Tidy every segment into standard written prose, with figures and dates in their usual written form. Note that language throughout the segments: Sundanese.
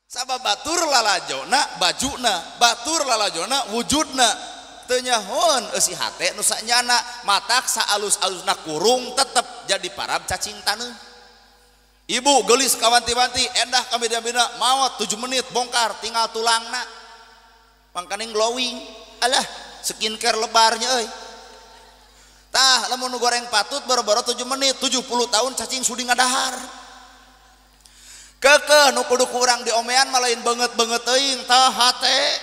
Sabab batur lalajona bajuna, batur lalajona wujudna. Teu nyahoeun eusi hate nu sanyana, matak saalus-alusna kurung tetep jadi parab cacing taneuh. Ibu geulis kawanti-wanti, endah kamida-mida maot 7 menit bongkar tinggal tulangna. Mangkaning glowing. Alah, skincare lebarnya euy. Tah, lamun nu goreng patut boro-boro 7 menit, 70 tahun cacing sudi ngadahar. Kekeh nu kudu kurang diomean mah lain beungeut-beungeut teuing tah hate.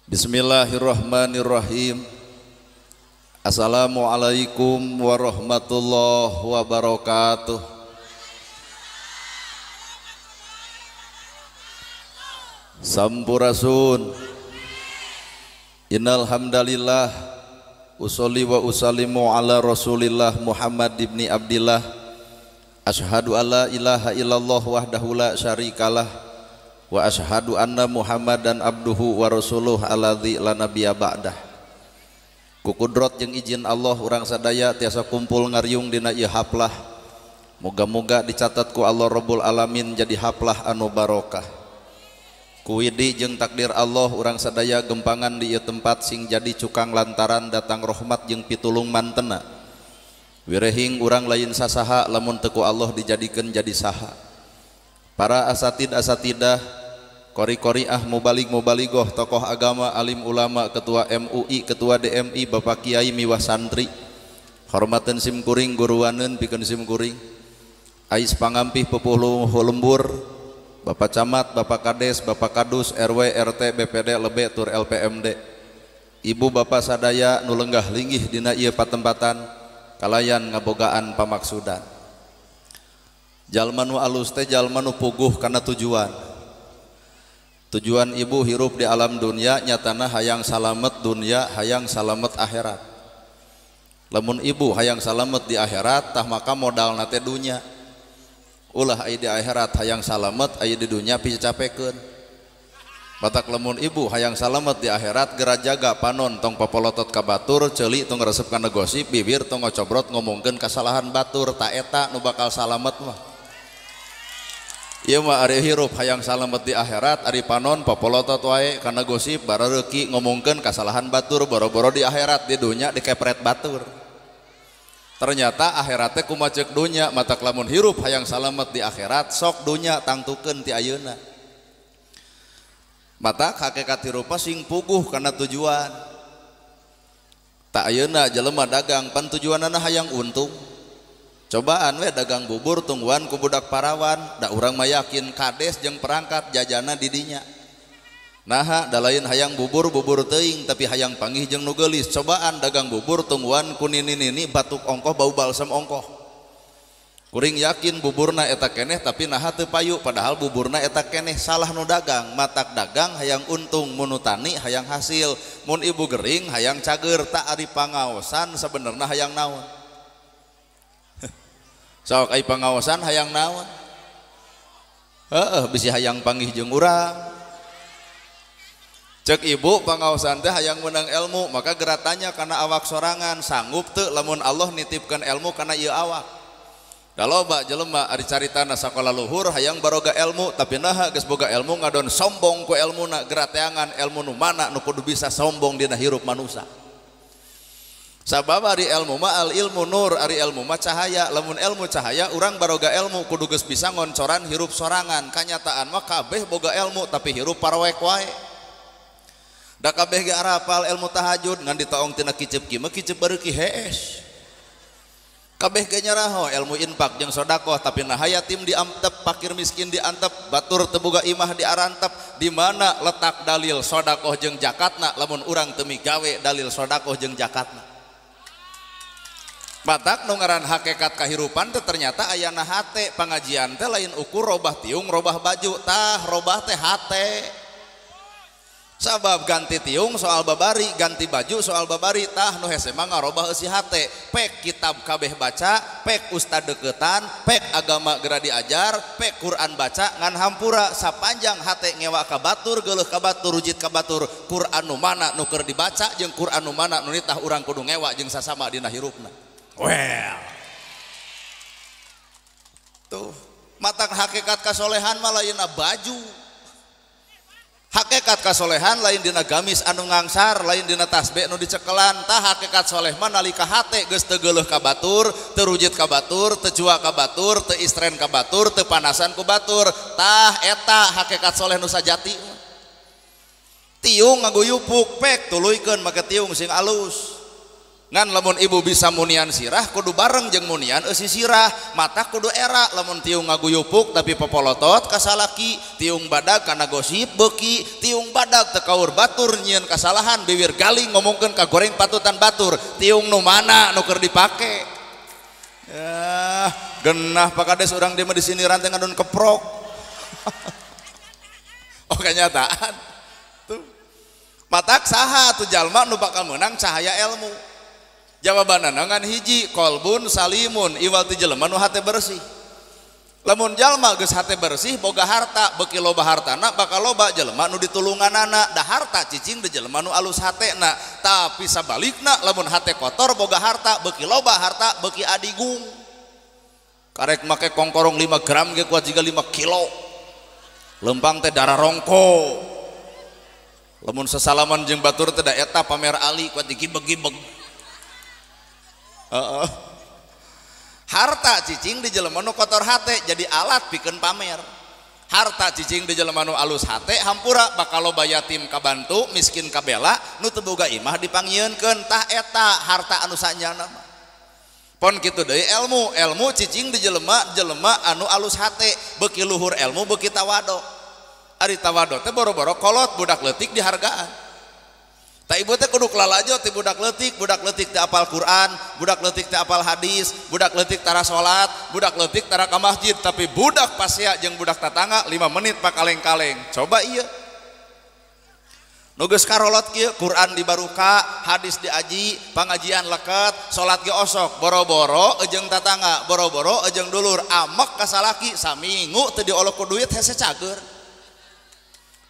Bismillahirrahmanirrahim. Assalamualaikum warahmatullahi wabarakatuh. Sampurasun. Innal hamdalillah usolli wa usallimu ala Rasulillah Muhammad ibni Abdillah. Asyhadu alla ilaha illallah wahdahu la syarikalah wa asyhadu anna Muhammadan abduhu wa rasuluh alladzi la nabiyya ba'dah. Ku kudrot jeung izin Allah urang sadaya tiasa kumpul ngariung dina ieu haplah. Moga-moga dicatat ku Allah Rabbul Alamin jadi haplah anu barokah. Ku widi jeung takdir Allah urang sadaya gempangan di ieu tempat sing jadi cukang lantaran datang rahmat jeung pitulung mantena. Wirehing urang lain sasaha lamun teu ku Allah dijadikeun jadi saha. Para asatid asatidah, kori-koriah, mubalig mubaligoh, tokoh agama, alim ulama, ketua MUI, ketua DMI, bapak kiai miwah santri. Hormateun sim kuring guruaneun pikeun sim kuring. Ais pangampih pupuh lembur, bapak camat, bapak kades, bapak kadus, RW, RT, BPD, lebe tur LPMD. Ibu bapak sadaya nu lenggah linggih dina ieu patempatan kalayan ngabogaan pamaksudan. Jalma nu alus teh jalma nu puguh kana tujuan. Tujuan ibu hirup di alam dunia nyatana hayang salamet dunia, hayang salamet akhirat. Lamun ibu hayang salamet di akhirat tah maka modalna teh dunya. Ulah aya di akhirat hayang salamet aya di dunya picapekeun. Batak lamun ibu hayang salamet di akhirat gera jaga panon tong papolotot ka batur, ceuli tong resep kana gosip, bibir tong ngocobrot ngomongkeun kasalahan batur, ta eta nu bakal salamet mah. Ieu mah ari hirup hayang salamet di akhirat, ari panon papolotot wae kana gosip, barareuki ngomongkeun kasalahan batur, boro-boro di akhirat di dunya dikepret batur. Ternyata akhiratnya kumaha ceuk dunya, matak lamun hirup hayang salamet di akhirat sok dunya tangtukeun ti ayeuna. Mata hakikat hirup sing puguh kana tujuan. Tak ayeuna jelema dagang pan tujuanana hayang untung. Cobaan we dagang bubur tungguan ku budak parawan, da urang mah yakin kades jeung perangkat jajana di dinya. Naha da lain hayang bubur-bubur teuing tapi hayang panggih jeung nu geulis. Cobaan dagang bubur tungguan ku nini-nini batuk ongkoh bau balsem ongkoh. Kuring yakin buburna eta keneh tapi naha teu payu padahal buburna eta keneh salah nu dagang. Matak dagang hayang untung, mun nu tani hayang hasil, mun ibu gering hayang cager, tak ari pangaosan sebenarna hayang naon. Sok ai pangaosan hayang naon? Heueuh bisi hayang panggih jeung urang. Cek ibu pangaosan teh hayang menang ilmu, maka geura tanya kana awak sorangan, sanggup teu lamun Allah nitipkeun ilmu kana ieu awak. Loba jelema ari caritana sakola luhur hayang baroga ilmu tapi naha geus boga ilmu ngadon sombong ku elmuna, geura teangan ilmu nu mana nu kudu bisa sombong dina hirup manusia. Sabab ari ilmu mah al ilmu nur, ari ilmu mah cahaya. Lamun ilmu cahaya urang baroga ilmu kudu geus bisa ngoncoran hirup sorangan. Kanyataan mah kabeh boga ilmu tapi hirup parowek wae. Da kabeh ge arapal ilmu tahajud ngan ditaong tina kicep ki mah kicep bareuki hees. Kabeh ge nyaraho ilmu infak jeung sodakoh tapi nah yatim diantep, fakir miskin diantep, batur teu boga imah diarantep. Di mana letak dalil sodakoh jeung jakatna lamun urang teu migawe dalil sodakoh jeung jakatna? Matak nu ngaran hakikat kahirupan teh ternyata ayana hate. Pangajian teh lain ukur robah tiung robah baju, tah robah teh hate. Sabab ganti tiung soal babari, ganti baju soal babari, tah nu hese mah ngarobah eusi hate. Pek kitab kabeh baca, pek ustad deketan, pek agama geura diajar, pek Quran baca ngan hampura sapanjang hate ngewa ka batur, geuleuh ka batur, rujit ka batur. Quran nu mana nu keur dibaca jeung Quran nu mana nu nitah urang kudu ngewa jeung sasama dina hirupna. Well. Tuh. Matak hakikat kasolehan mah lainna baju. Hakikat kasolehan lain dina gamis anu ngangsar, lain dina tasbih nu dicekelan. Tah hakikat soleh mah nalika hate geus teu geuleuh ka batur, teu rujit ka batur, teu cua ka batur, teu istren ka batur, teu panasan ku batur. Tah eta hakikat soleh nu sajati. Tiung ngaguyupuk pek tuluykeun make tiung sing alus. Ngan lamun ibu bisa munian sirah kudu bareng jeung munian eusi sirah, mata kudu era lamun tiung ngaguyupuk tapi popolotot kasalaki, tiung badag kana gosip beuki, tiung badag teu kaur batur nyieun kasalahan biwir galing ngomongkeun ka goreng patutan batur, tiung nu mana nu keur dipake. Ya, genah Pak Kades urang dia mah di sini rantai ngadon keprok. Oh kenyataan. Tuh. Matak saha atuh jalma nu bakal meunang cahaya ilmu. Jawabanna ngan hiji kolbun salimun iwal ti jelema nu hate bersih. Lamun jalma geus hate bersih boga harta, beuki loba hartana bakal loba jelema nu ditulunganana, da harta cicing di jelema nu alus hatena. Tapi sabalikna lamun hate kotor boga harta, beuki loba harta beuki adigung. Karek make kongkorong 5 gram ge kuat jiga 5 kilo. Lempang teh darah rongko. Lamun sesalaman jeung batur teh da eta pamer ali kuat digibeg-gibeg. Harta cicing di jelema nu kotor hate jadi alat pikeun pamer. Harta cicing di jelema nu alus hate hampura bakal loba yatim kabantu, miskin kabela, nu teu boga imah dipanggieunkeun. Tah eta harta anu sanyana mah. Pon kitu deui ilmu, ilmu cicing di jelema jelema anu alus hate, beuki luhur ilmu beuki tawado. Ari tawado teh boro-boro kolot budak leutik dihargaan. Ta ibu teh kudu lalajo ti budak leutik teu apal Quran, budak leutik teu apal hadis, budak leutik tara salat, budak leutik tara ka masjid, tapi budak pasea jeung budak tatangga 5 menit pakaleng-kaleng. Coba ieu. Nu geus karolot kieu, Quran dibaruka, hadis diaji, pangajian leket, salat ge osok, boro-boro jeung tatangga, boro-boro jeung dulur, amek ka salaki saminggu teu diolok ku duit hese cager.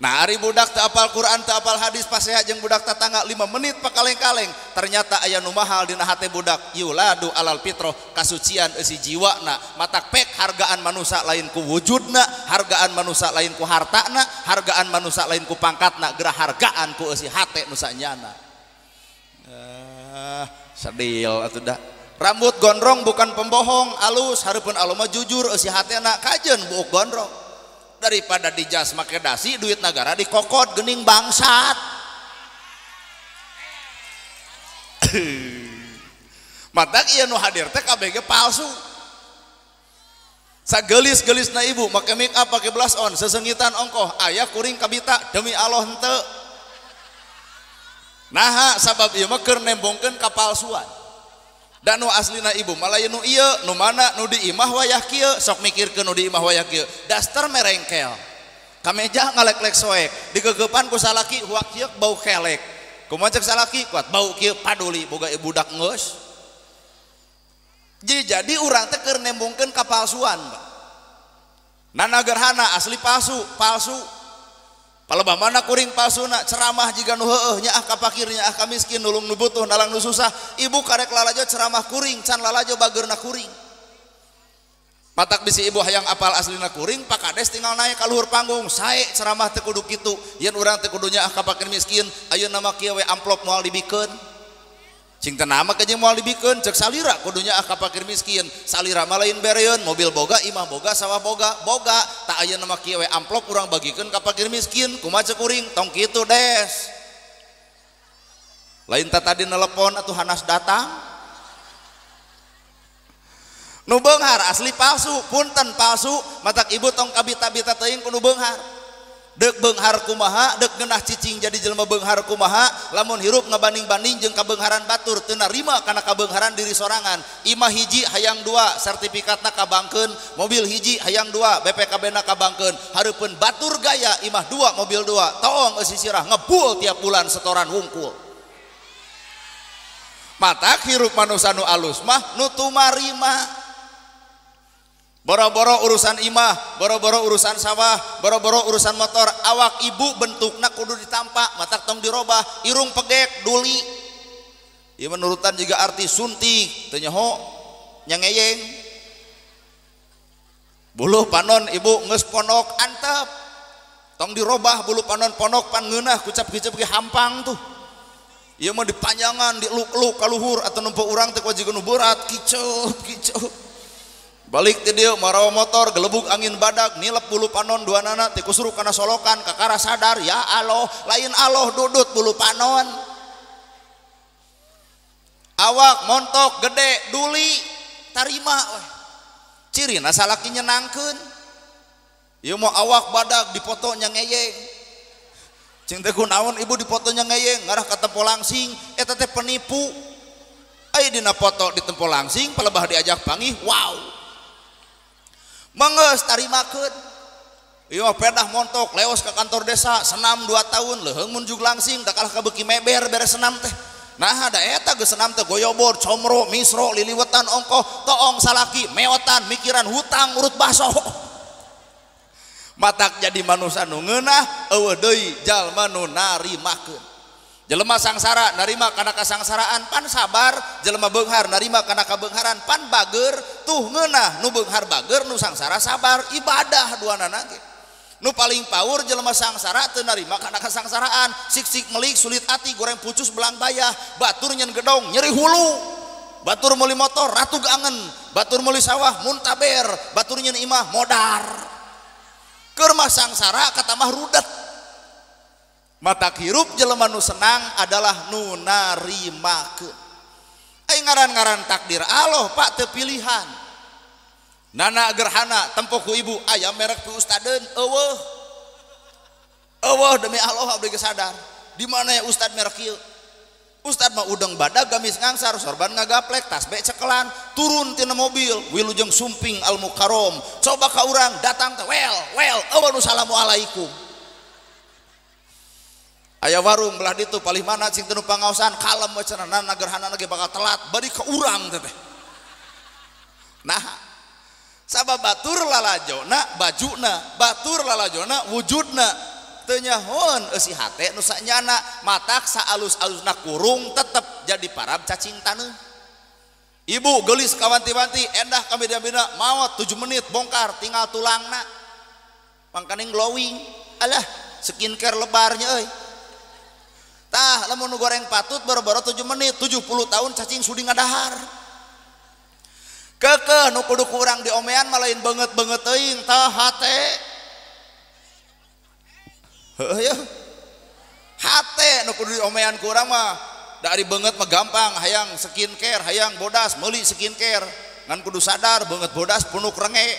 Nah ari budak teu apal Quran teu apal hadis pasea jeung budak tatangga 5 menit pakaleng-kaleng, ternyata aya nu mahal dina hate budak, yuladu alal fitroh, kasucian eusi jiwana, matak pek hargaan manusa lain ku wujudna, hargaan manusa lain ku hartana, hargaan manusa lain ku pangkatna, gerah hargaan ku eusi hate nu sanyana. Sedil atuh dah. Rambut gondrong bukan pembohong, alus hareupeun alus mah jujur eusi hatena kajeun buuk gondrong. Daripada dijas make dasi duit negara dikokot gening bangsat. Matak ieu nu hadir teh KBG palsu. Sagelis-gelisna ibu make make up make blush on sesengitan ongkoh aya kuring kabita demi Allah henteu. Naha sabab ieu mah keur nembongkeun kapalsuan. Dan nu aslina ibu malah nu ieu nu mana nu di imah wayah kieu sok mikirkeun nu di imah wayah kieu daster merengkel kameja ngalek-lek soek digegepan ku salaki huak kieu bau kelek kumaha cek salaki kuat bau kieu paduli boga budak geus. Jadi urang teh keur nembongkeun kapalsuan. Nana gerhana asli palsu palsu. Palebah mana kuring palsuna ceramah jiga nu heueuh nyaah ka fakir nyaah ka miskin nulung nu butuh nalang nu susah ibu karek lalajo ceramah kuring can lalajo bageurna kuring. Matak bisi ibu hayang apal aslina kuring Pak Kades tinggal naik ka luhur panggung sae ceramah teu kudu kitu yen urang teu kudu nyaah ka fakir miskin ayeuna mah kieu we amplop moal dibikeun. Cing teu nama ke jeung moal dibikeun ceuk salira kudu nyaah ka fakir miskin salira mah lain bereun mobil boga imah boga sawah boga boga tak ayeuna mah kieu we amplop urang bagikeun ka fakir miskin kumaha ceuk kuring tong kitu des. Lain ta tadi nelepon atuh hanas datang. Nu beunghar asli palsu punten palsu matak ibu tong kabita-bita teuing ku nu beunghar. Dek beunghar kumaha dek genah cicing jadi jelema beunghar kumaha lamun hirup ngabanding-banding jeung kabeungharan batur teu narima kana kabeungharan diri sorangan. Imah hiji hayang dua sertifikatna kabangkeun, mobil hiji hayang dua BPKB na kabangkeun, hareupeun batur gaya imah dua mobil dua toong eusi sirah ngebul tiap bulan setoran wungkul. Matak hirup manusa nu alus mah nu tumarima. Boro-boro urusan imah, boro-boro urusan sawah, boro-boro urusan motor, awak ibu bentukna kudu ditampak, matak tong dirobah, irung pegek, duli. Ieu menurutan juga arti suntik, teu nyaho, nyangeyeng. Buluh panon ibu geus ponok antep. Tong dirobah bulu panon ponok pan ngeunah kucap-kicep ge hampang tuh. Ieu mah dipanjangan diluk-luk ka luhur atau nempo urang teh kuajigeun nu berat kiceup kiceup. Balik ti dieu marawa motor gelebug angin badag nilep bulu panon duanana teh kusuruk kana solokan kakara sadar ya Allah lain Allah dudut bulu panon. Awak montok gede duli tarima weh. Cirina salaki nyenangkeun. Ieu mah awak badag dipoto nya ngeyeng. Cing teh kunaon ibu dipotonya ngeyeng ngarah ka tempo langsing eta teh penipu. Aya dina foto di tempo langsing palebah diajak panggih wow. Manggeus tarimakeun. Ieu mah pedah montok leos ka kantor desa senam 2 tahun leuheung mun jug langsing da kalah ka beuki meber beres senam teh. Nah da eta geus senam teh goyobor comro misro liliwetan ongkoh toong salaki meotan mikiran hutang urut baso. Matak jadi manusia nu ngeunah eueuh deui jalma nu narimakeun. Jelema sangsara narima kana kasangsaraan pan sabar, jelema beunghar narima kana kabeungharan pan bager, tuh ngeunah nu beunghar bager nu sangsara sabar, ibadah duanana ge. Nu paling paur jelema sangsara teu narima kana kasangsaraan, sik-sik melik sulit ati goreng pucus belang bayah, batur nyen gedong nyeri hulu. Batur meuli motor ratug angen, batur meuli sawah muntaber, batur nyen imah modar. Keur mah sangsara katamah rudet. Matak hirup jelema nu senang adalah nu narimakeun. Ai ngaran-ngaran takdir Allah Pak teu pilihan. Nana gerhana tempo ku ibu aya merek pi ustadeun eueuh. Eueuh demi Allah abdi geus sadar. Di mana ya ustad merek ieu? Ustad mah udeng badag gamis ngangsar sorban ngagaplek tasbih cekelan turun tina mobil wilujeng sumping al mukarrom coba ka urang datang teh wel wel eueuh nu salamualaikum. Aya warung belah ditu palih mana cing teu nu pangaosan kalem we cenah nana gerhana ge bakal telat bari ka urang teh. Nah sabab batur lalajona bajuna batur lalajona wujudna teu nyahoan eusi hate nu sanyana matak saalus-alusna kurung tetep jadi parab cacing taneuh. Ibu geulis kawanti-wanti endah ka beda-beda maot 7 menit bongkar tinggal tulangna mangkaning glowing alah skincare lebarnya euy. Tah lamun nu goreng patut boro-boro 7 menit 70 tahun cacing sudi ngadahar. Kekeh nu kudu ku urang diomean mah lain beungeut-beungeut teuing tah hate. Heuh ya. Hate nu kudu diomean ku urang mah dari beungeut mah gampang hayang skincare hayang bodas meuli skincare ngan kudu sadar beungeut bodas punuk renge.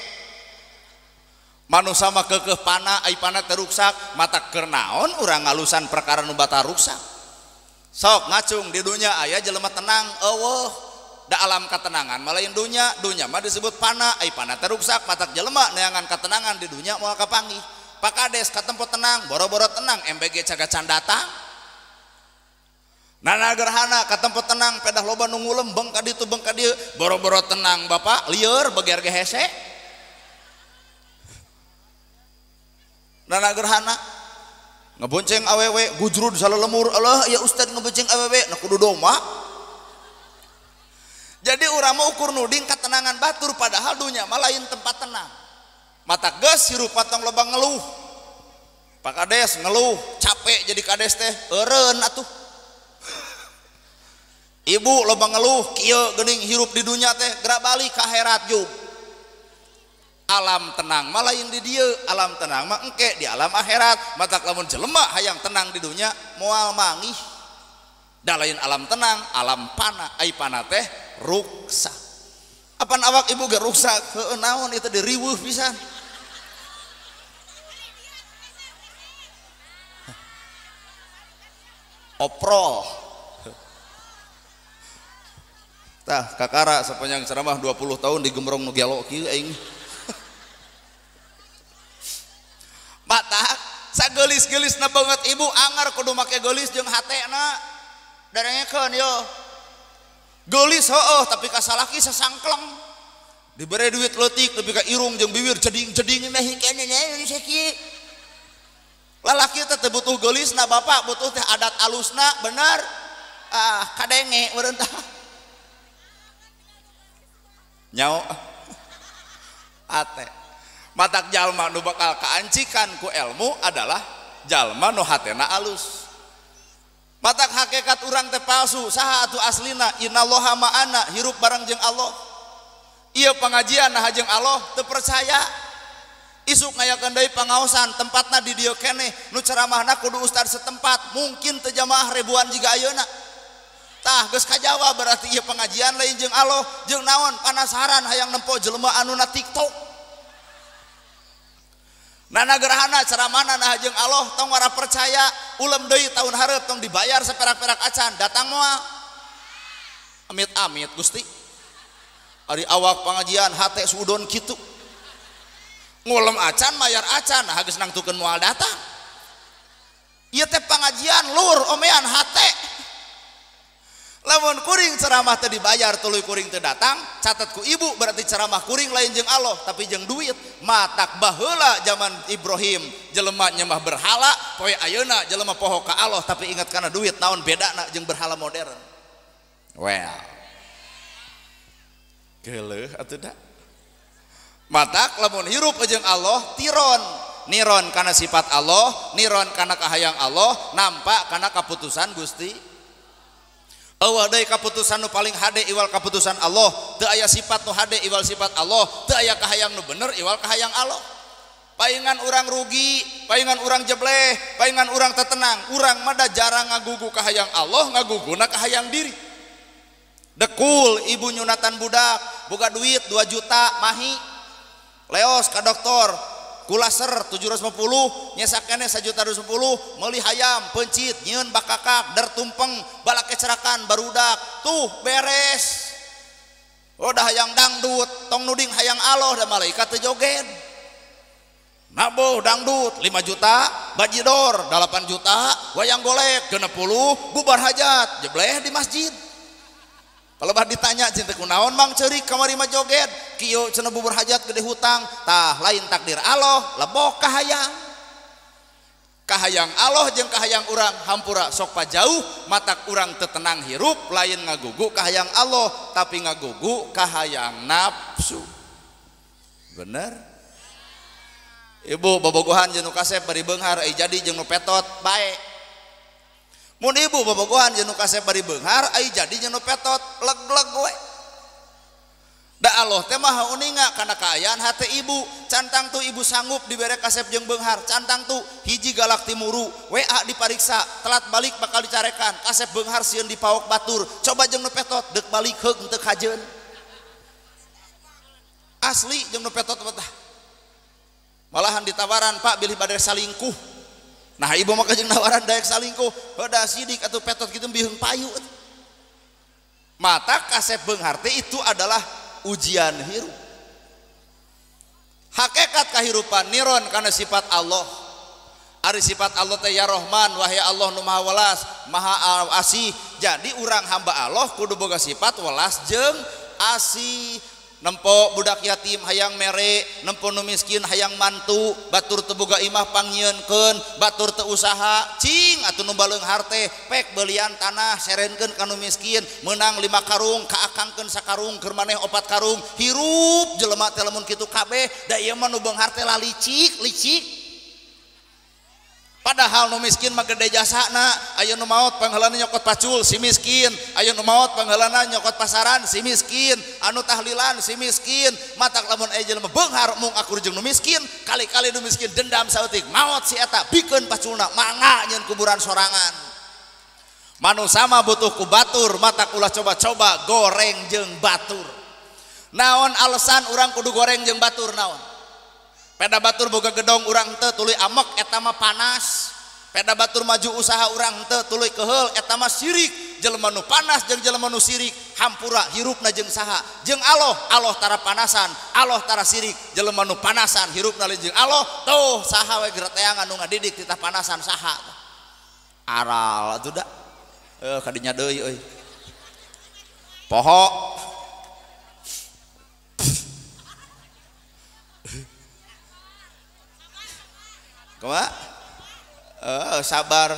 Manusa mah keukeuh pana ai pana teh ruksak mata keur naon urang ngalusan perkara nu batal ruksak. Sok ngacung di dunya aya jelema tenang eueuh da alam katenangan mah lain dunya, dunya mah disebut pana ai pana teh ruksak matak jelema neangan katenangan di dunya moal kapanggih. Pak Kades katempo tenang boro-boro tenang MBG cagacan datang. Nana gerhana katempo tenang pedah loba nu ngulem beng ka ditu beng ka dieu boro-boro tenang bapak lieur beger ge hese. Nana gerhana ngebonceng awewe gujrud salelemur Allah ya ustad ngebonceng awewe na kudu doma. Jadi urang mah ukur nuding katenangan batur padahal dunya mah lain tempat tenang. Mata geus hirup patong loba ngeluh. Pak Kades ngeluh capek jadi kades teh eureun atuh. Ibu loba ngeluh kieu geuning hirup di dunya teh gerak balik ka akhirat jug. Alam tenang mah lain di dieu, alam tenang mah engke di alam akhirat. Matak lamun jelema hayang tenang di dunya moal mangih. Da lain alam tenang, alam pana, ai pana teh ruksak. Apan awak ibu ge ruksak, heueuh naon itu diriweuh pisan. Oprol. Tah kakara sepanjang ceramah 20 tahun digemrong nu gelo kieu aing. Mata sagelis-gelisna banget ibu angar kudu make geulis jeung hatena darengekeun yo. Geulis heueuh tapi ka salaki sasangkleng. Dibere duit leutik nepi ka irung jeung bibir jeding-jeding meh keneh sakieu. Lalaki teh teu butuh geulisna bapak butuh teh adat alusna bener. Ah kadenge meureun tah. Nyao ate. Matak jalma nu bakal kaancikan ku ilmu adalah jalma nu hatena alus. Matak hakikat urang teh palsu, saha atuh aslina? Innallaha ma'ana, hirup bareng jeung Allah. Ieu pengajian nah jeung Allah teu percaya. Isuk ngayakeun deui pangaosan tempatna di dieu keneh, nu ceramahna kudu ustad setempat, mungkin teu jamaah ribuan jiga ayeuna. Tah geus kajawab berarti ieu pengajian lain jeung Allah, jeung naon panasaran hayang nempo jelema anu na TikTok. Nana gerhana ceramahna nah jeung Allah tong wara percaya, ulem deui tahun hareup tong dibayar seperak-perak acan, datang moal. Amit-amit Gusti. Ari awak pengajian hate suudon kitu. Ngulem acan mayar acan, nah geus nangtukeun moal datang. Ieu teh pengajian lur omean hate. Lamun kuring ceramah teu dibayar tuluy kuring teu datang, catat ku ibu berarti ceramah kuring lain jeung Allah tapi jeung duit. Matak baheula zaman Ibrahim jelema nyembah berhala, poe ayeuna jelema poho ka Allah tapi ingat kana duit, naon bedana jeung berhala modern? Well. Geuleuh atuh da. Matak lamun hirup jeung Allah tiron, niron kana sifat Allah, niron kana kahayang Allah, nampak kana kaputusan Gusti. Eueuh deui kaputusan nu paling hade iwal kaputusan Allah, teu aya sifat nu hade iwal sifat Allah, teu aya kahayang nu bener iwal kahayang Allah. Paingan urang rugi, paingan urang jebleh, paingan urang tetenang, urang mah da jarang ngagugu kahayang Allah, ngaguguna kahayang diri. Dekul ibu nyunatan budak, boga duit 2 juta mahi. Leos ka dokter, kulaser 750, nyesak keneh 1.250, meuli hayam, pencit, nyieun bakakak, der tumpeng, balak kecerakan, barudak, tuh beres. Oh dah hayang dangdut, tong nuding hayang Allah da malaikat teu joget. Nabuh dangdut 5 juta, bajidor 8 juta, wayang golek 60, bubar hajat, jebleh di masjid. Kalau bah ditanya cinta kunaon mang ceurik kamari mah joget, kieu cenah bubur hajat gede hutang, tah lain takdir Allah, lebok kahayang. Kahayang Allah jeung kahayang urang hampura sok pajauh, matak urang teu tenang hirup lain ngagugu kahayang Allah, tapi ngagugu kahayang nafsu. Bener? Ibu bobogohan jeung nu kasep bari beunghar ai jadi jeung nu petot bae. Mun ibu bobogohan jeung nu kasep bari beunghar ai jadi jeung nu petot leg-leg we. Da Allah teh maha uninga kana kaayaan hate ibu. Cantang tuh ibu sanggup dibere kasep jeung beunghar, cantang tuh hiji galak timuru, WA dipariksa, telat balik bakal dicarekan, kasep beunghar sieun dipaok batur. Coba jeung nu petot deuk balik heug teu kajeun. Asli jeung nu petot teh. Malahan ditawaran, Pak bilih bade salingkuh. Nah ibu mah jeung nawaran daek salingkuh, beda sidik atau petot gitu biheung payu. Mata kasep beunghar teh itu adalah ujian hirup. Hakikat kehidupan niron karena sifat Allah. Ari sifat Allah teh ya Rahman, wahai Allah nu maha welas, maha asih. Jadi urang hamba Allah kudu boga sifat welas jeung asih. Nempo budak yatim hayang mere, nempo nu miskin hayang mantu, batur teu boga imah pangnyieunkeun, batur teu usaha, cing atuh nu baleunghar teh pek belian tanah serenkeun ka nu miskin, meunang 5 karung kaakangkeun sakarung keur maneh 4 karung, hirup jelema teh lamun kitu kabeh, da ieu mah nu beunghar teh lalicik, licik. Padahal nu miskin mah gede jasana, aya nu maot pangheulana nyokot pacul si miskin, aya nu maot pangheulana nyokot pasaran si miskin, anu tahlilan si miskin, matak lamun aya jelema beunghar mung akur jeung nu miskin, kali-kali nu miskin dendam saeutik maot si eta bikeun paculna mangga nyeun kuburan sorangan. Manusa mah butuh ku batur, matak ulah coba-coba goreng jeung batur. Naon alasan urang kudu goreng jeung batur naon? Peda batur boga gedong urang teu tuluy amek eta mah panas. Peda batur maju usaha urang teu tuluy keheul eta mah sirik. Jelema nu panas jeung jelema nu sirik hampura hirupna jeung saha? Jeung Allah. Allah tara panasan, Allah tara sirik. Jelema nu panasan hirupna lain jeung Allah. Tuh saha we gereteangan nu ngadidik titah panasan saha? Aral atuh da. Kadinya deui euy. Poho. Kumaha? Sabar.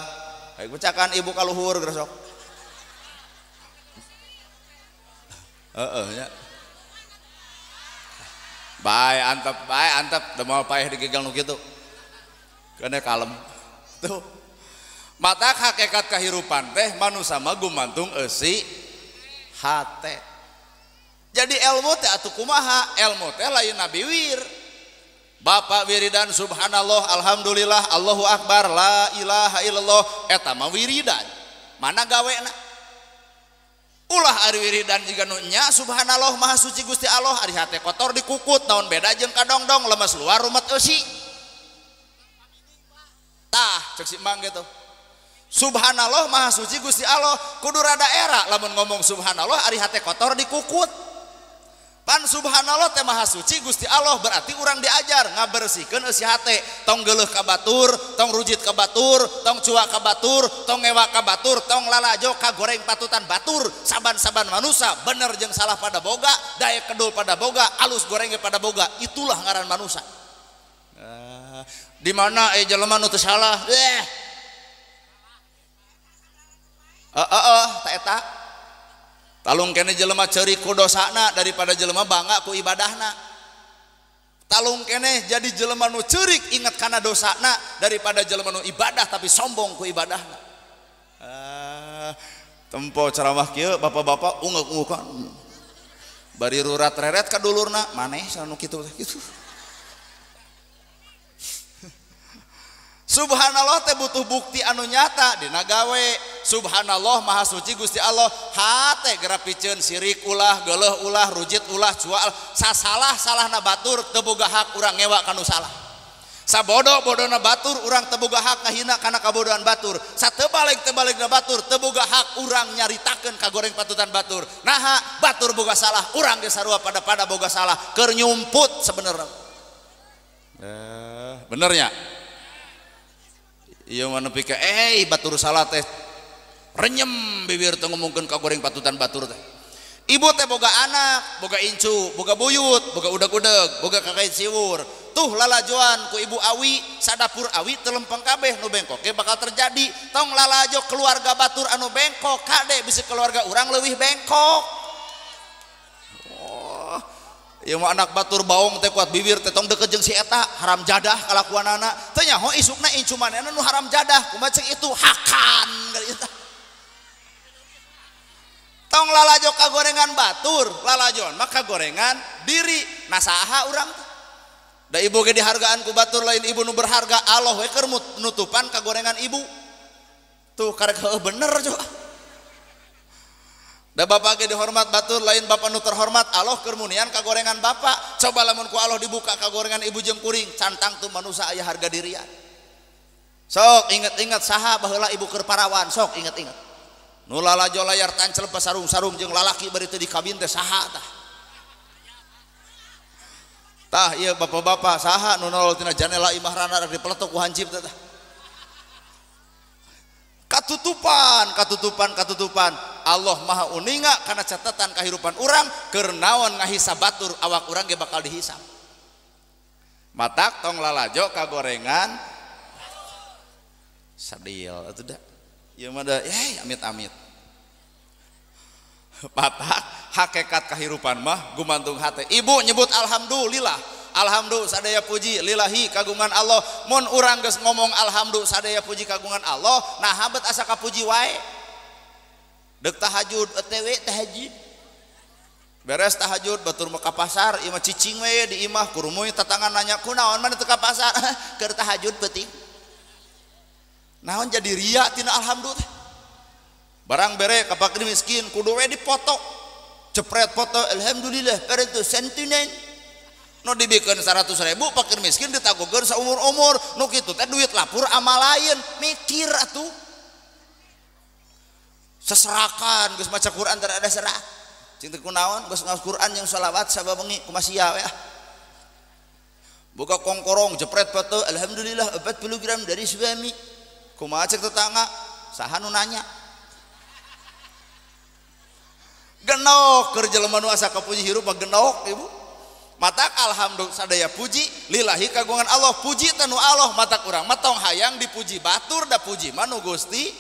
Ayo becakan ibu kaluhur geus sok. Heeh nya. Bae antep da moal paeh digegang nu kitu. Keuna kalem. Tuh. Matak hakikat kahirupan teh manusa mah gumantung eusi hate. Jadi ilmu teh atuh kumaha? Ilmu teh lain nabiwir. Bapak wiridan subhanallah alhamdulillah Allahu akbar la ilaha illallah eta mah wiridan. Mana gawena? Ulah ari wiridan jiga nu nya subhanallah maha suci Gusti Allah ari hate kotor dikukut naon beda jeung kadongdong lemes luar rumet eusi. Tah cek si Mang gitu. Subhanallah maha suci Gusti Allah kudu rada era lamun ngomong subhanallah ari hate kotor dikukut. Pan subhanallah teh maha suci Gusti Allah berarti urang diajar ngabersihkeun eusi hate, tong geuleuh ka batur, tong rujit ka batur, tong cuak ka batur, tong ngewa ka batur, tong lalajo ka goreng patutan batur. Saban-saban manusa bener jeung salah pada boga, daek kedul pada boga, alus goreng pada boga, itulah ngaran manusa. Di mana jelema nu teu salah? Ta eta. Talung kene jelema ceurik ku dosana daripada jelema bangga ku ibadahna. Talung kene jadi jelema nu ceurik ingat kana dosana daripada jelema nu ibadah tapi sombong ku ibadahna. Tempo ceramah kieu bapak-bapak ungek-ungukan. Bari rurat reret ka dulurna, maneh anu kitu kitu. Subhanallah teh butuh bukti anu nyata dina gawe. Subhanallah maha suci Gusti Allah hate geura piceun sirik ulah geuleuh ulah rujit ulah cual sasalah salahna batur teu boga hak urang ngewa kanu salah. Sabodo-bodona batur urang teu boga hak ngahina kana kabodohan batur. Satebaleg-tebalegna batur teu boga hak urang nyaritakeun ka goreng patutan batur. Naha batur boga salah urang ge sarua pada-pada boga salah keur nyumput sebenarnya. Benernya? Iya mana pikir, batur salah teh renyem bibir teh ngomongkeun ka goreng patutan batur teh. Ibu teh boga anak, boga incu, boga buyut, boga udeg-udeg, boga kakait siwur. Tuh lalajoan ku ibu awi, sadapur awi teu lempeng kabeh nu bengkok ge bakal terjadi. Tong lalajo keluarga batur anu bengkok, kade bisi keluarga urang leuwih bengkok. Oh, ieu mah anak batur baong teh kuat bibir teh tong deket jeung si eta haram jadah kalakuanana teh nyaho isukna incu manehna nu haram jadah kumaha cek itu hakan eta. Tong lalajo kagorengan batur lalajoan mah kagorengan diri nasaha urang teh da ibu ge dihargaan ku batur lain ibu nu berharga Allah we keur nutupan kagorengan ibu tuh karek heueuh bener coba. Da bapak ge dihormat batur lain bapak nu terhormat Allah keur munian kagorengan bapak. Coba lamun ku Allah dibuka kagorengan ibu jeung kuring cantang tuh manusa aya harga dirian. Sok inget-inget saha baheula ibu keur parawan sok inget-inget. Nu lalajo layar tancel pasarung-sarung jeung lalaki bari teu dikabin teh saha tah. Tah ieu bapak-bapak saha nu nolol tina janela imah rana rek dipeletok ku hancip teh tah. Katutupan, katutupan, katutupan. Allah maha uninga karena catatan kehidupan urang keur naon ngahisab batur awak urang ge bakal dihisab. Matak tong lalajo kagorengan sadil atuh da. Ieu mah da amit-amit. Matak hakikat kehidupan mah gumantung hate. Ibu nyebut alhamdulillah. Alhamdulillah sadaya puji lillahi kagungan Allah. Mun urang geus ngomong alhamdulillah sadaya puji kagungan Allah, nah habet asa kapuji wae. Deuk tahajud ETW tahajud. Beres tahajud batur mah ka pasar, ieu mah cicing we di imah kurumuy tatangan nanya kunaon maneh teu ka pasar? Keur tahajud peuting. Naon jadi ria tina alhamdulillah. Barang bere ka fakir miskin kudu we dipoto. Cepret foto alhamdulillah parentu sentinen. Nu dibikeun 100.000 fakir miskin ditagogeun saumur-umur nu kitu teh duit lapur amal lain mikir atuh. Seserakan geus maca Quran teu ada serak. Cing teh kunaon geus ngaos Quran jeung shalawat sababengi kumaha sia we ah. Buka kongkorong jepret foto alhamdulillah 40 gram dari suami. Kumaha cek tetangga saha nu nanya. Genok keur jelema nu asa kapuji hirup mah genok ibu. Matak alhamdulillah sadaya puji lillahi kagungan Allah puji teh nu Allah matak urang mah tong hayang dipuji batur da puji mah nu Gusti.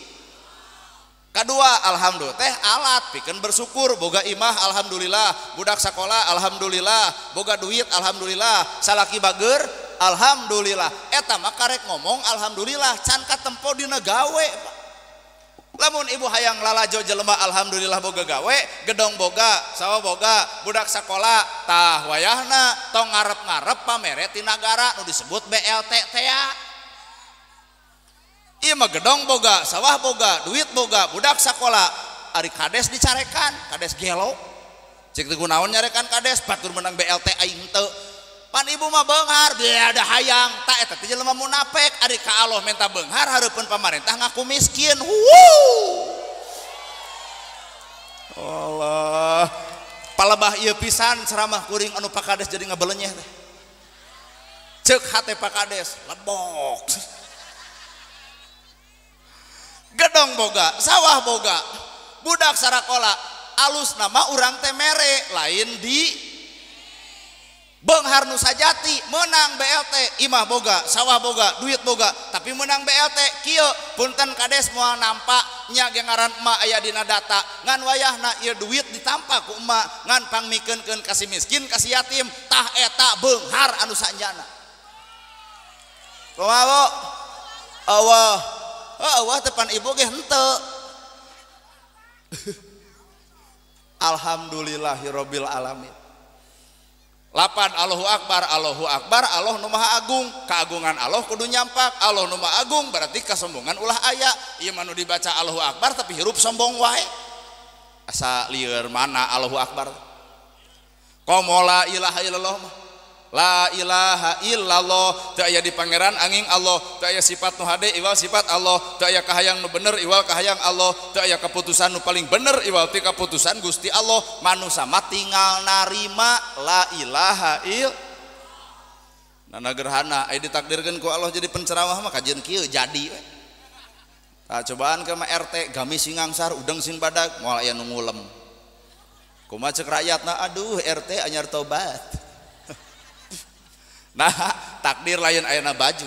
Kedua alhamdulillah teh alat pikeun bersyukur, boga imah alhamdulillah, budak sakola alhamdulillah, boga duit alhamdulillah, salaki bager alhamdulillah. Eta mah karek ngomong alhamdulillah can katempo dina gawe. Lamun ibu hayang lalajo jelema alhamdulillah boga gawe, gedong boga, sawah boga, budak sakola, tah wayahna tong ngarep-ngarep pamere ti nagara nu disebut BLT teh. Ieu mah gedong boga, sawah boga, duit boga, budak sakola, ari kades dicarekan, kades gelo. Cek teu kunaon nyarekan kades, batur menang BLT aing teu. Pan ibu mah beunghar, dia ada hayang, tak eta teh jelema munafik, ari ka Allah minta beunghar hareupeun pamarentah ngaku miskin. Wuh. Allah, palebah ieu pisan ceramah kuring anu Pak Kades jadi ngabelenyeh teh. Ceuk hate Pak Kades, lebok. Gedong boga, sawah boga, budak sarakola, alus nama urang teh mere, lain di beunghar nu sajati, menang BLT, imah boga, sawah boga, duit boga, tapi menang BLT, kieu punten kades moal nampak nya ge ngaran emak aya dina data, ngan wayahna ieu duit ditampa ku emak, ngan pangmikeunkeun ka si miskin, ka si yatim, tah eta beunghar anu sanjana. Kumaha Bu? Allah. Oh, Allah depan ibu ge henteu. Alhamdulillahirabbil alamin. Lapan Allahu akbar, Allahu akbar, Allah nu maha agung. Keagungan Allah kudu nyampak. Allah nu maha agung berarti kasombongan ulah aya. Ieu mah nu dibaca Allahu akbar tapi hirup sombong wae. Asa lieur mana Allahu akbar. Komo la ilaha illallah mah. La ilaha illallah, teu aya di pangeran angin Allah, teu aya sifat nu hade iwal sifat Allah, teu aya kahayang nu bener iwal kahayang Allah, teu aya keputusan nu paling bener iwal ti keputusan Gusti Allah. Manusa mah tinggal narima la ilaha il. Nana gerhana aya ditakdirkeun ku Allah jadi penceramah mah kajian kieu jadi we. Tah cobaan ke mah RT gamis sing ngangsar udeng sing badag moal aya nu ngulem. Kumaha ceuk rakyatna, aduh RT anyar tobat. Nah takdir lain ayana baju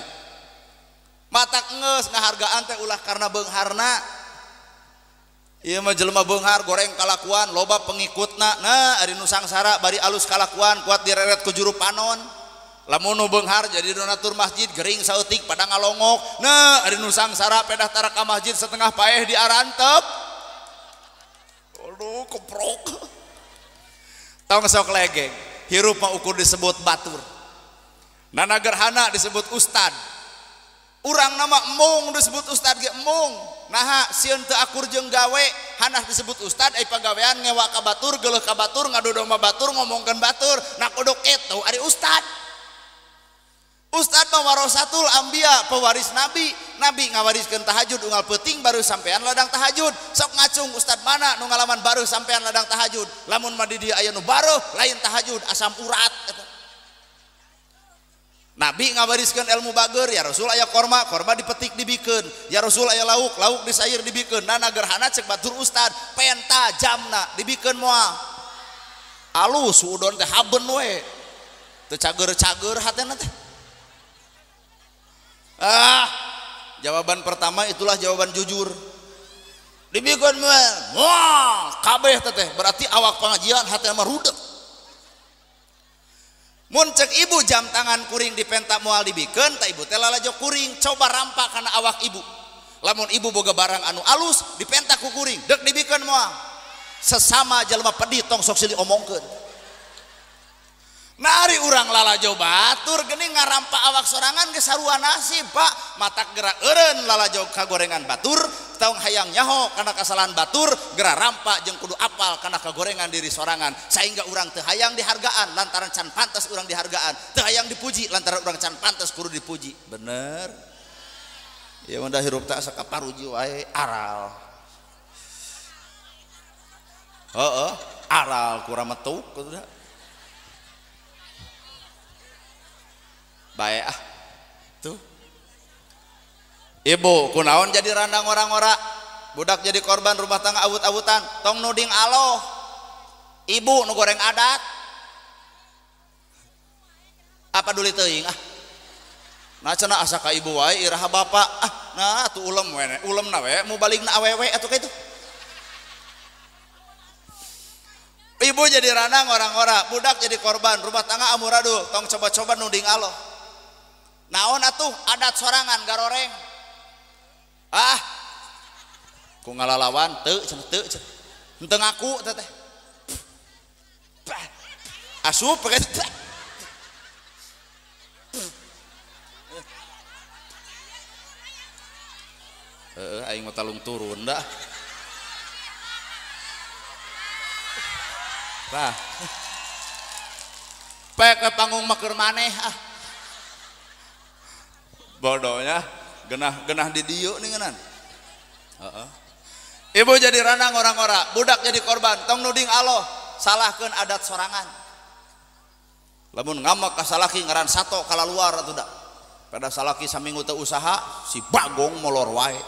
matak ngeus ngahargaan teh ulah karena beungharna. Ieu mah jelema beunghar goreng kalakuan loba pengikutna. Nah ari nu sangsara bari alus kalakuan kuat direret ku juru panon. Lamun nu beunghar jadi donatur masjid gering saeutik pada ngalongok. Nah ari nu sangsara pedah tara ka masjid setengah paeh diarantep. Aduh keprok. Tong sok legeng hirup mah ukur disebut batur. Nana gerhana disebut ustad. Urang nama embung disebut ustad ge embung. Naha sieun teu akur jeung gawe, hanah disebut ustad ai pagawean ngewa ka batur, geuleuh ka batur, ngadodoma batur, ngomongkeun batur. Nah kudu kitu ari ustad. Ustad mah warasatul anbiya, pewaris nabi. Nabi ngawariskeun tahajud unggal peuting baru sampean ladang tahajud. Sok ngacung ustad mana nu ngalaman baru sampean ladang tahajud. Lamun mah di dieu aya nu baruh lain tahajud asam urat eta. Nabi ngawariskeun ilmu bager, ya Rasul aya korma, korma dipetik dibikeun, ya Rasul aya lauk, lauk disair dibikeun. Nana gerhana cek batur ustad, penta jamna dibikeun moal. Alus udon teh haben we. Teu cager-cager hatena teh. Ah, jawaban pertama itulah jawaban jujur. Dibikeun moal, moal kabeh teh berarti awak pengajian hatena mah rudek. Mun cek ibu jam tangan kuring dipentak moal dibikeun, tak ibu teh lalajo kuring, coba rampak kana awak ibu. Lamun ibu boga barang anu alus dipentak ku kuring, dek dibikeun moal. Sesama jelema pedih tong sok silih omongkeun. Nari urang lalajo batur geuning ngarampak awak sorangan ge sarua nasib, Pak. Matak gerak eureun lalajo kagorengan batur, tong hayang nyaho kana kasalahan batur, gerak rampak jeung kudu apal kana kagorengan diri sorangan, sehingga urang teu hayang dihargaan lantaran can pantas urang dihargaan, teu hayang dipuji lantaran urang can pantas kudu dipuji. Bener. Ieu mah da hirup teh asa kaparuji wae aral. Heeh, aral kurang metuk kitu da. Bae ah. Tuh. Ibu kunaon jadi randang orang-ora, budak jadi korban rumah tangga awut-awutan, tong nuding aloh. Ibu nu goreng adat. Apa duli teuing ah. Nah cenah asa ka ibu wae iraha bapak ah, nah atuh ulem we, ulemna we mu balikna awewe atuh kitu. Ibu jadi ranang orang-orang, budak jadi korban, rumah tangga amuradul, tong coba-coba nuding Allah. Naon atuh adat sorangan garoreng. Ah. Ku ngalalawan teu cenah teu cenah. Henteu ngaku teh teh. Asup pakai aing mah talung turun dah. Tah. Pek ke panggung mah keur maneh ah. Bodohnya genah-genah di dieu ningenan. Heeh. Ibu jadi ranang orang-orang, budak jadi korban, tong nuding Allah, salahkeun adat sorangan. Lamun ngamak ka salaki ngaran sato kalaluar atuh da. Pada salaki saminggu teu usaha, si bagong molor wae.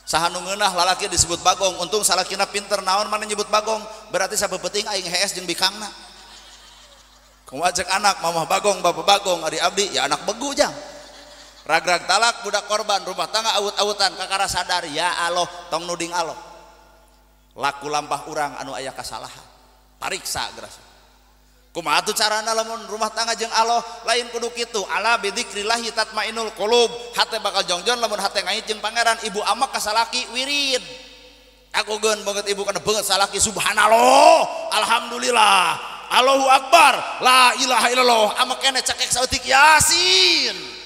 Saha nu ngeunah lalaki disebut bagong, untung salakina pinter naon mana nyebut bagong, berarti sapeupeting aing hees jeung bikangna. Kumaha cek anak mamah bagong, bapak bagong, ari abdi ya anak begu jang. Ragrag talak budak korban, rumah tangga awut-awutan, kakara sadar ya Allah tong nuding Allah. Laku lampah urang anu aya kasalahan. Pariksa geras. Kumaha atuh carana lamun rumah tangga jeung Allah lain kudu kitu, ala bidzikrillahi tatmainul qulub. Hate bakal jongjon lamun hate ngait jeung pangeran. Ibu amak ka salaki wirid. Aku geun banget ibu kana beungeut salaki subhanallah, alhamdulillah, Allahu akbar, la ilaha illallah. Amak kene cekek saeutik yasin.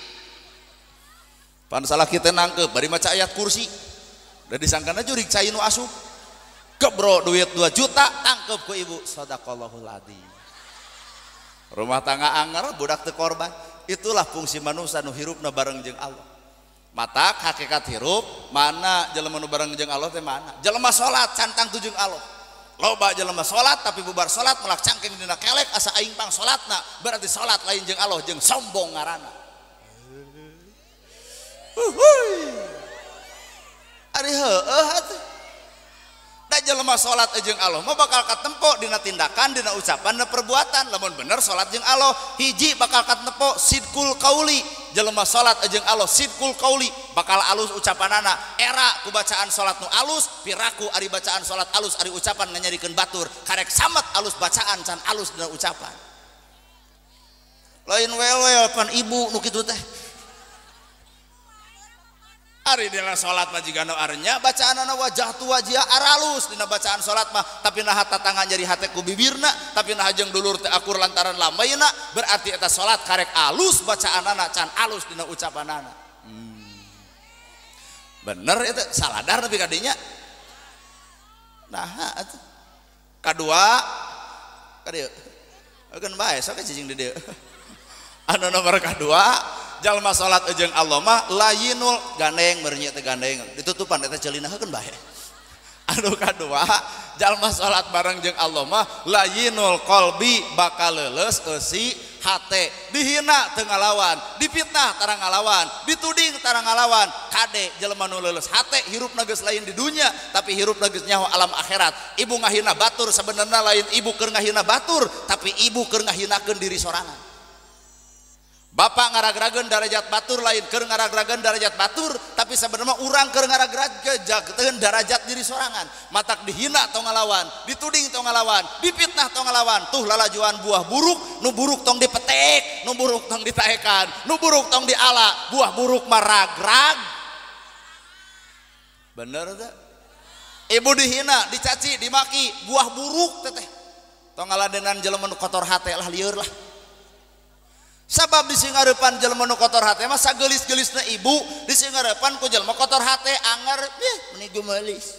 Pan salaki teh nangkep bari maca ayat kursi. Da disangkana jurig cai nu asup. Kebro duit 2 juta tangkep ku ibu. Sadaqallahul adzim. Rumah tangga anger budak teu korban. Itulah fungsi manusia nu hirupna bareng jeung Allah. Matak hakikat hirup mana jelema nu bareng jeung Allah teh mana? Jelema salat cantang tuh jeung Allah. Loba jelema salat tapi bubar salat melak cangking dina kelek asa aing pang salatna, berarti salat lain jeung Allah jeung sombong ngaranna. Uhuy. Ari heueuh atuh. Da jelema salat jeung Allah mah bakal katempo dina tindakan, dina ucapan, dina perbuatan. Lamun bener salat jeung Allah, hiji bakal katempo sidqul qauli. Jelema salat jeung Allah sidqul qauli, bakal alus ucapanana. Era ku bacaan salat nu alus, piraku ari bacaan salat alus, ari ucapan nganyarikeun batur. Karek samet alus bacaan can alus dina ucapan. Lain wel-wel pan ibu nu kitu teh. Ari dina salat mah jiga nu arenya bacaanana wajah tu wajah aralus dina bacaan salat mah, tapi nah tatangan nyeri hate ku bibirna, tapi nah jeung dulur teh akur lantaran lambaina, berarti eta salat karek alus bacaanana can alus dina ucapanana. Bener eta saladar nepi ka dinya. Nah atuh. Kadua ka dieu. Eukeun bae sok cicing di dieu. Anu nomor kadua jalma salat jeung Allah mah layinul gandeng meureun teh gandeng ditutupan eta ceulina heukeun bae. Anu kadua jalma salat bareng jeung Allah mah layinul qalbi bakal leuleus eusi hate. Dihina teu ngalawan, dipitnah tara ngalawan, dituding tara ngalawan. Kade jelema nu leuleus hate hirupna geus lain di dunya tapi hirupna geus nyaho alam akhirat. Ibu ngahina batur sebenarna lain ibu keur ngahina batur tapi ibu keur ngahinakeun diri sorangan. Bapak ngaragrageun darajat batur lain keur ngaragrageun darajat batur tapi sebenarnya urang keur ngaragrageun darajat diri sorangan. Matak dihina tong ngalawan, dituding tong ngalawan, dipitnah tong ngalawan. Tuh lalajuan buah buruk, nu buruk tong dipetek, nu buruk tong ditaekan, nu buruk tong diala, buah buruk maragrag. Bener teh? Ibu dihina, dicaci, dimaki, buah buruk teteh. Tong ngaladenan jelema nu kotor hate lah lieur lah. Sabab di singarepan jelema nu kotor hate mah sageulis-geulisna ibu, di singarepan ku jelema kotor hate anger ih meni geumelis.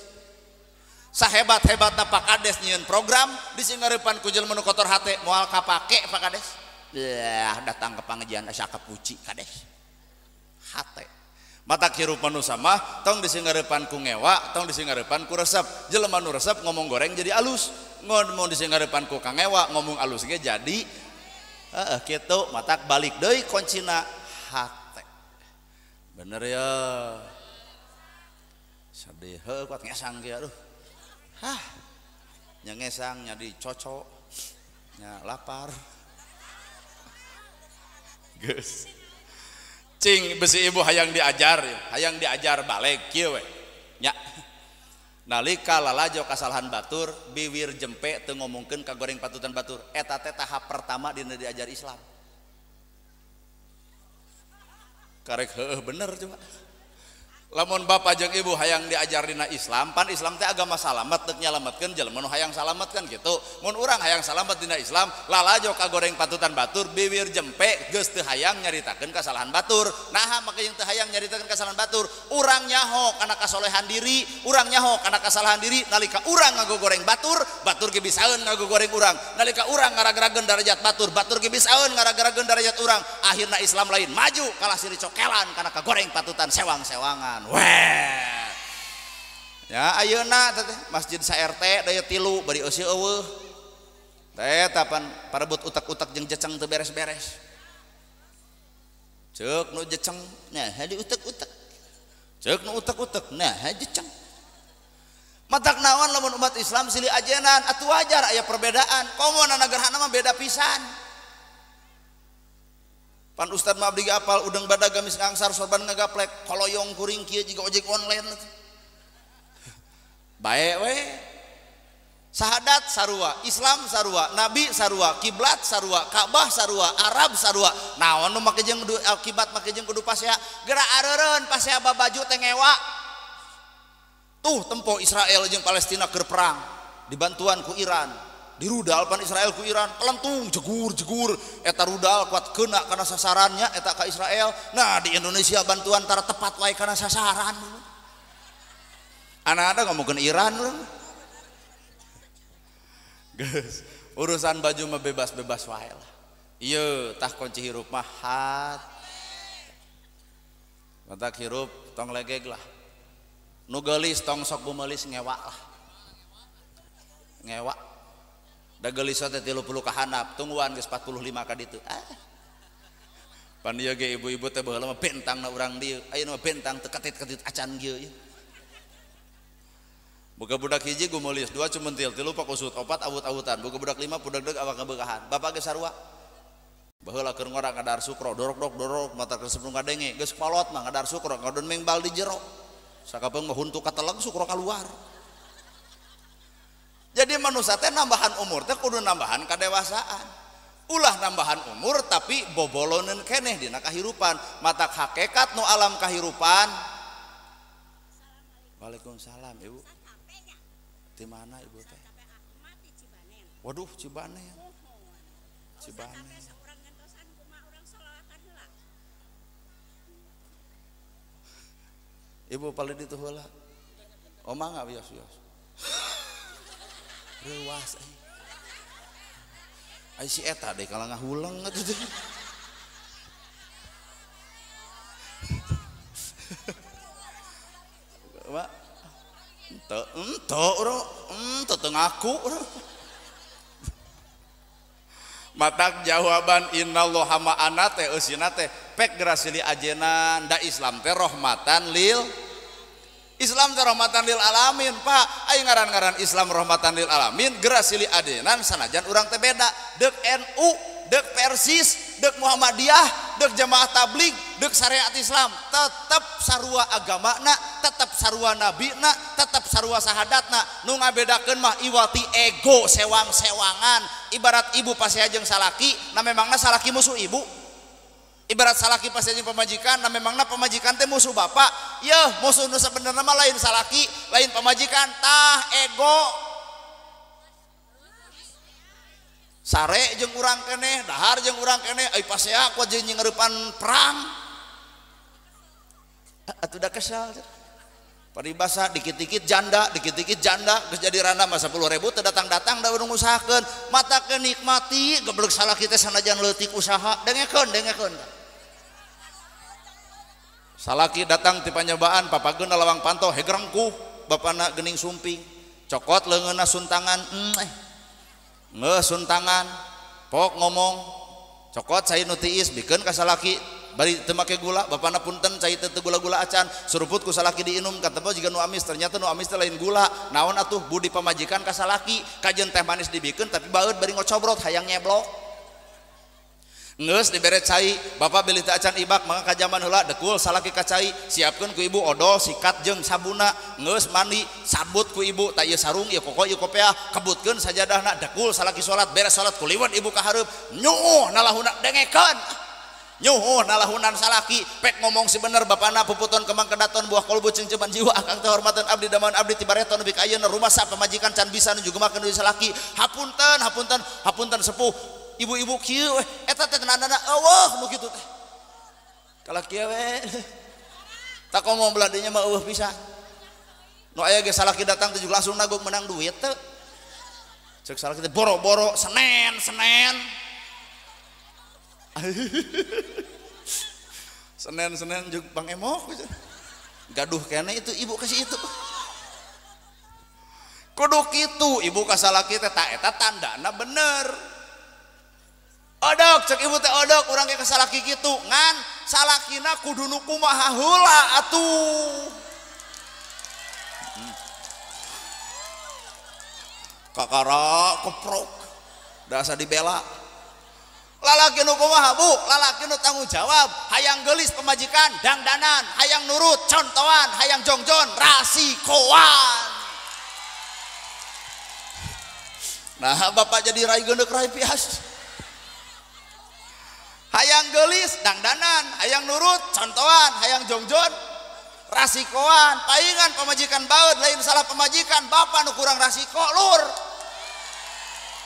Sahebat-hebatna Pak Kades nyieun program di singarepan ku jelema nu kotor hate moal kapake Pak Kades. Lah datang ke pangajian asa kapuci Kades. Hate. Mata hirup manusia mah tong di singarepan ku ngewa, tong di singarepan ku resep. Jelema nu resep ngomong goreng jadi alus. Ngomong di singarepan ku kangewa ngomong alus ge jadi kitu. Matak balik deui kuncina hate. Bener ya. Sadih heuh kuat ngesang ge aduh. Hah. Nya ngesang nya dicocok. Nya lapar. Geus. Cing besi ibu hayang diajar, hayang diajar balik kieu we. Nya. Nalika lalajo kasalahan batur biwir jempe teu ngomongkeun ka goreng patutan batur eta teh tahap pertama dina diajar Islam. Karek heueuh bener coba. Lamun bapak jeung ibu hayang diajar dina Islam, pan Islam teh agama salamet deuk nyalametkeun jelema nu hayang salamet kan kitu. Mun urang hayang salamet dina Islam, lalajo ka goreng patutan batur biwir jempe geus teu hayang nyaritakeun kasalahan batur. Naha make jeung teu hayang nyaritakeun kasalahan batur? Urang nyaho kana kasolehan diri, urang nyaho kana kasalahan diri nalika urang ngagogoreng batur, batur ge bisaeun ngagogoreng urang. Nalika urang ngaragrageun darajat batur, batur ge bisaeun ngaragrageun darajat urang. Akhirna Islam lain maju kalah siri cokelan kana kagoreng patutan sewang-sewangan. Weh. Ya ayeuna teh masjid sa RT daya 3 bari eusi eueuh. Teh tapan parebut utak-utak jeung jeceng teu beres-beres. Ceuk nu jeceng nah di utek-utek. Ceuk nu utek-utek nah jeceng. Matak naon lamun umat Islam silih ajenan atuh wajar aya perbedaan. Komo na gerhana mah beda pisan. Pan ustad mah abdi ge apal udeng badag gamis ngangsar sorban ngagaplek koloyong kuring kieu jiga ojek online. Bae we. Sahadat sarua, Islam sarua, Nabi sarua, kiblat sarua, Ka'bah sarua, Arab sarua. Naon nu make jeung akibat make jeung kudu pasea? Geura areureun pasea babaju teh ngewa. Tuh tempo Israel jeung Palestina keur perang dibantuan ku Iran. Dirudal pan Israel ku Iran, pelentung jegur-jegur eta rudal kuat kena kana sasarannya eta ka Israel. Nah di Indonesia bantuan tara tepat wae kana sasaran. Anak-anak ngomongkeun Iran urang. Geus, urusan baju mah bebas-bebas wae lah. Ieu tah kunci hirup mah hat. Matak hirup tong legeg lah. Nu geulis tong sok gumeulis ngewa lah. Ngewa. Da geulis teh 30 ka handap, tungguan geus 45 ka ditu. Ah. Pan ieu ge ibu-ibu teh baheula mah bentangna urang dieu, ayeuna mah bentang teu ketit-ketit acan kieu ieu. Boga budak hiji gumeulis, 2 cumentil, 3 pakusut, 4 awut-awutan, boga budak 5 pudegdeg awak ngabeukahan. Bapak ge sarua. Baheula keur ngora ngadar sukro, dorok-dorok dorok mata resep nu ngadenge, geus kolot mah ngadar sukro, ngadon mengbal di jero. Sakapeung mah huntu kateleg sukro kaluar. Jadi manusia teh nambahan umur teh kudu nambahan kadewasaan. Ulah nambahan umur tapi boboloneun keneh dina kahirupan. Matak hakikat nu alam kahirupan. Waalaikumsalam Ibu. Di mana Ibu teh? Waduh, Cibanen. Cibanen. Ibu paling ditu heula. Oh mangga wios-wios. Reuas euy. Ai si eta deh kalau ngahuleng atuh teh. Mak ente ente urang ente teu ngaku urang. Matak jawaban innallaha ma'ana teh eusina teh pek geura silih ajenan da Islam teh rahmatan lil Islam teh rahmatan lil alamin Pak. Ayo ngaran-ngaran Islam rahmatan lil alamin geura silih ajenan sanajan urang teh beda deuk NU deuk Persis deuk Muhammadiyah deuk jamaah tabligh deuk syariat Islam tetep sarua agamana tetep sarua nabina tetep sarua sahadatna nu ngabedakeun mah iwati ego sewang-sewangan ibarat ibu pasea jeung salaki na memangna salaki musuh ibu. Ibarat salaki pasea jeung pamajikan na memangna pamajikan teh musuh bapak. Yeuh musuh nu sabenerna mah lain salaki lain pamajikan tah ego sare jeung urang keneh dahar jeung urang keneh ai pasea kuat jeung nyeurepan perang atuh da kesel paribasa dikit-dikit janda geus jadi randa mah 10.000 teu datang-datang da urang ngusahakeun mata kenikmati geblek salaki teh sanajan leutik usaha dengekeun dengekeun salaki datang ti panyobaan papageuna lawang panto hegrengkuh bapana geuning sumping cokot leungeunna suntangan ngeuh suntangan pok ngomong cokot cai nu tiis bikeun ka salaki bari teu make gula bapana punten cai teu gula-gula acan suruput ku salaki diinum katempo jiga nu amis ternyata nu amis teh lain gula naon atuh budi pamajikan ka salaki kajeun teh manis dibikeun tapi baeud bari ngocobrot hayang nyeblok Geus dibere cai, bapak bilih teu acan ibak maka kajaman heula dekul salaki ka cai, siapkeun ku ibu odol sikat jeung sabuna, geus mandi sabut ku ibu ta ieu sarung ieu koko ieu kopeah, kebutkeun sajadahna dekul salaki salat, beres salat kuliwat ibu ka hareup, nyuuh nalahuna dengekeun. Nyuhuh nalahunan salaki pek ngomong si bener bapana puputon kembang kedaton buah kolbu cengceman jiwa akang teh hormatan abdi daman abdi tibareton nepi ka ayeuna rumah sa pamajikan can bisa nuju gemakeun deui salaki hapunten hapunten hapunten sepuh ibu-ibu kieu we eta teh tandana eueuh nu kitu teh kalah kieu we tak ngomong belah dinya mah eueuh pisan nu aya ge salaki datang teh langsung nagog menang duit teh cek salaki teh boro-boro Senen Senen Senen-senen juga Bang Emok gaduh kene itu ibu kasih itu kudu kitu ibu kasalaki teh ta eta tandana bener odok cek ibu teh odok urang ge kasalaki kitu ngan salakina kudu nu kumaha heula atuh kakara keprok da asa dibela lalaki nu kumaha bu lalaki nu tanggung jawab hayang geulis pemajikan dangdanan hayang nurut contohan hayang jongjon rasikoan. Nah bapak jadi rai geundeuh rai pias hayang geulis dangdanan hayang nurut contohan hayang jongjon rasikoan paingan pemajikan baeud lain salah pemajikan bapak nu kurang rasiko lur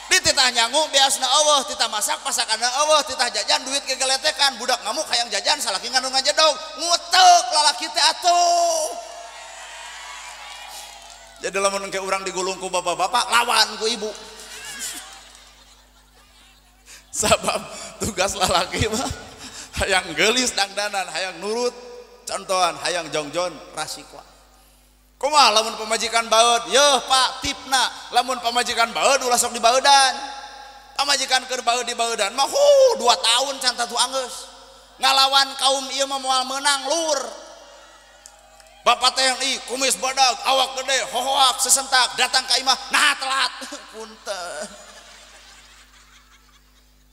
dititah nyangu biasna eueuh titah masak pasakanna eueuh titah jajan duit gegeletekan budak ngamuk hayang jajan salaki ngandung ngajedog nguteuk lalaki teh atuh. Jadi lamun engke urang digulung ku bapak-bapak lawan ku ibu sabab tugas lalaki mah hayang geulis dangdanan hayang nurut contohan hayang jongjon rasikoan. Kumaha lamun pamajikan baeud yeuh pak tipna lamun pamajikan baeud ulah sok dibaeudan pamajikan keur baeud dibaeudan mah 2 tahun can tatu anggeus ngalawan kaum ieu mah moal meunang lur bapak TNI kumis badag awak gede hohoak sesentak datang ka imah nah telat punten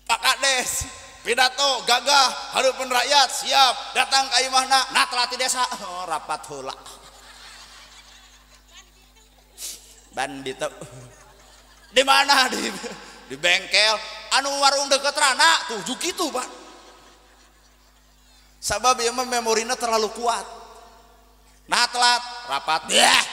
Pak Kades pidato gagah hareupeun rakyat siap datang ka imahna nah telat di desa oh, rapat heula bandito di mana di bengkel anu warung deket rana tuh kitu pak sabab ieu mah memorina terlalu kuat nah telat rapat deh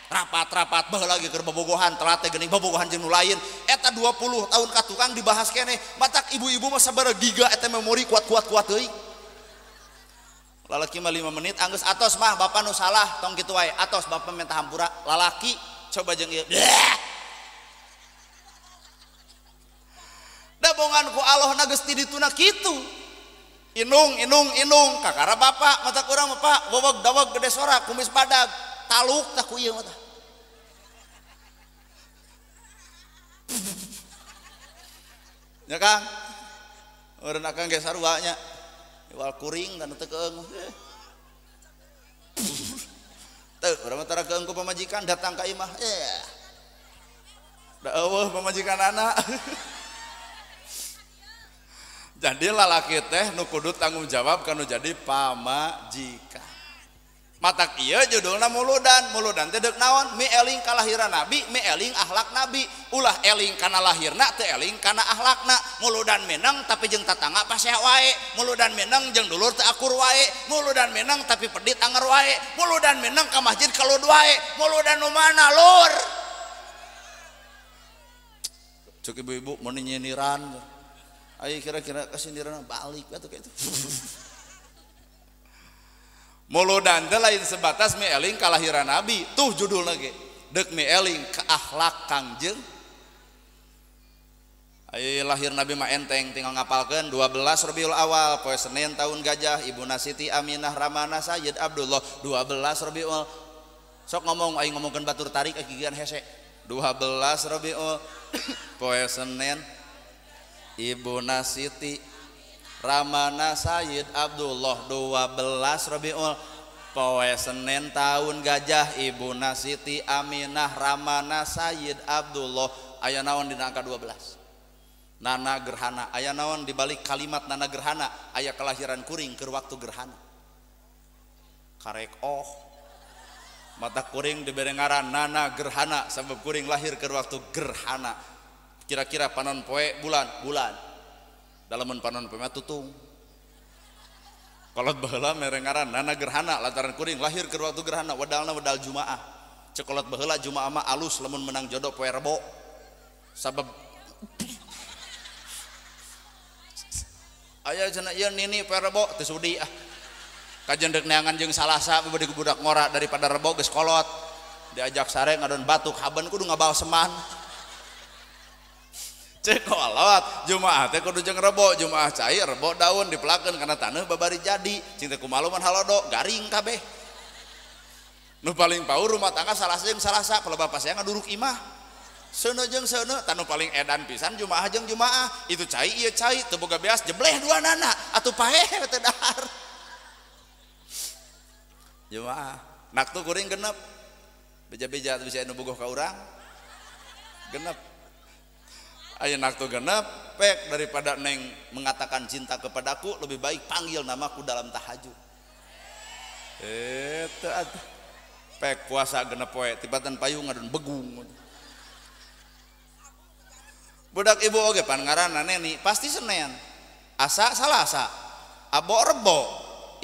rapat rapat bah lagi keur bobogohan telat teh geuning bobogohan jeung nu lain eta 20 tahun ka tukang dibahas keneh matak ibu-ibu mah sabaraha giga eta memori kuat-kuat kuat teuing lalaki mah 5 menit anggeus atos mah bapak nu salah tong kitu wae atos bapak minta hampura lalaki coba jeung ieu dabongan ku Allah na geus ti dituna kitu inung inung inung kakara bapak mata kurang bapak weweg daweg gede sora kumis badag taluk tah ku ieu mah tah nya Kang urang akang ge sarua nya iwal kuring dan teu keung teu urang mah tara keung ku pamajikan datang ka imah da eueuh pamajikan anak. Jadi lalaki teh nu kudu tanggung jawab kanu jadi pamajikan matak ieu judulna muludan muludan teh deuk naon mi eling kalahiran nabi mi eling akhlak nabi ulah eling kana lahirna teu eling kana akhlakna muludan menang tapi jeung tatangga pasea wae muludan menang jeung dulur teu akur wae muludan menang tapi pedit anger wae muludan menang ka masjid kalud wae muludan nu mana lur cek ibu-ibu mun nyinyiran ayo kira-kira kasindiran balik atuh kitu. Muludan teh lain sebatas mi eling kalahiran nabi tuh judulna ge deuk mi eling ka akhlak Kangjeng ayo lahir nabi mah enteng tinggal ngapalkeun 12 Rabiul Awal poe Senin tahun gajah ibuna Siti Aminah Ramana Sayyid Abdullah 12 Rabiul sok ngomong aing ngomongkeun batur tarik gigian hese 12 Rabiul poe Senin ibuna Siti Ramana Sayyid Abdullah 12 Rabiul poe Senin tahun gajah ibuna Siti Aminah Ramana Sayyid Abdullah aya naon dina angka 12 Nana gerhana aya naon dibalik kalimat nana gerhana aya kelahiran kuring keur waktu gerhana. Karek oh mata kuring dibere ngaran nana gerhana sabab kuring lahir keur waktu gerhana. Kira-kira panon poe bulan bulan. Dalamun panon poe mah tutung. Kolot baheula mere ngaran nana gerhana lantaran kuring lahir keur waktu gerhana wedalna wedal Jumaah. Ceuk kolot baheula Jumaah mah alus lamun menang jodoh poe Rebo. Sabab aya cenah ieu nini poe Rebo teu sudi ah. Kajen deuk neangan jeung Salasa bade budak ngora daripada Rebo geus kolot. Diajak sare ngadon batuk haben kudu ngabalseman. Cek kolot Jumaah teh kudu jeung Rebo, Jumaah cai Rebo daun dipelakeun kana taneuh babari jadi. Cing teh kumaluman halodo garing kabeh. Nu paling paur rumah tangga Salasa jeung Salasa pelebah pasea ngaduruk imah. Seuneu jeung seuneu tanu paling edan pisan Jumaah jeung Jumaah itu cai ieu cai teu boga beas jebleh dua nana atuh paeh teu dahar. Jumaah naktu kuring genep beja-beja bisa anu bogoh ka urang genep. Aya naktu genep pek daripada neng mengatakan cinta kepadaku lebih baik panggil namaku dalam tahajud. Eta atuh pek puasa genep poe tibatan payung ngadon begung. Budak ibu oge pan ngaranna neni pasti Senin, Asa Salasa, Abo Rebo,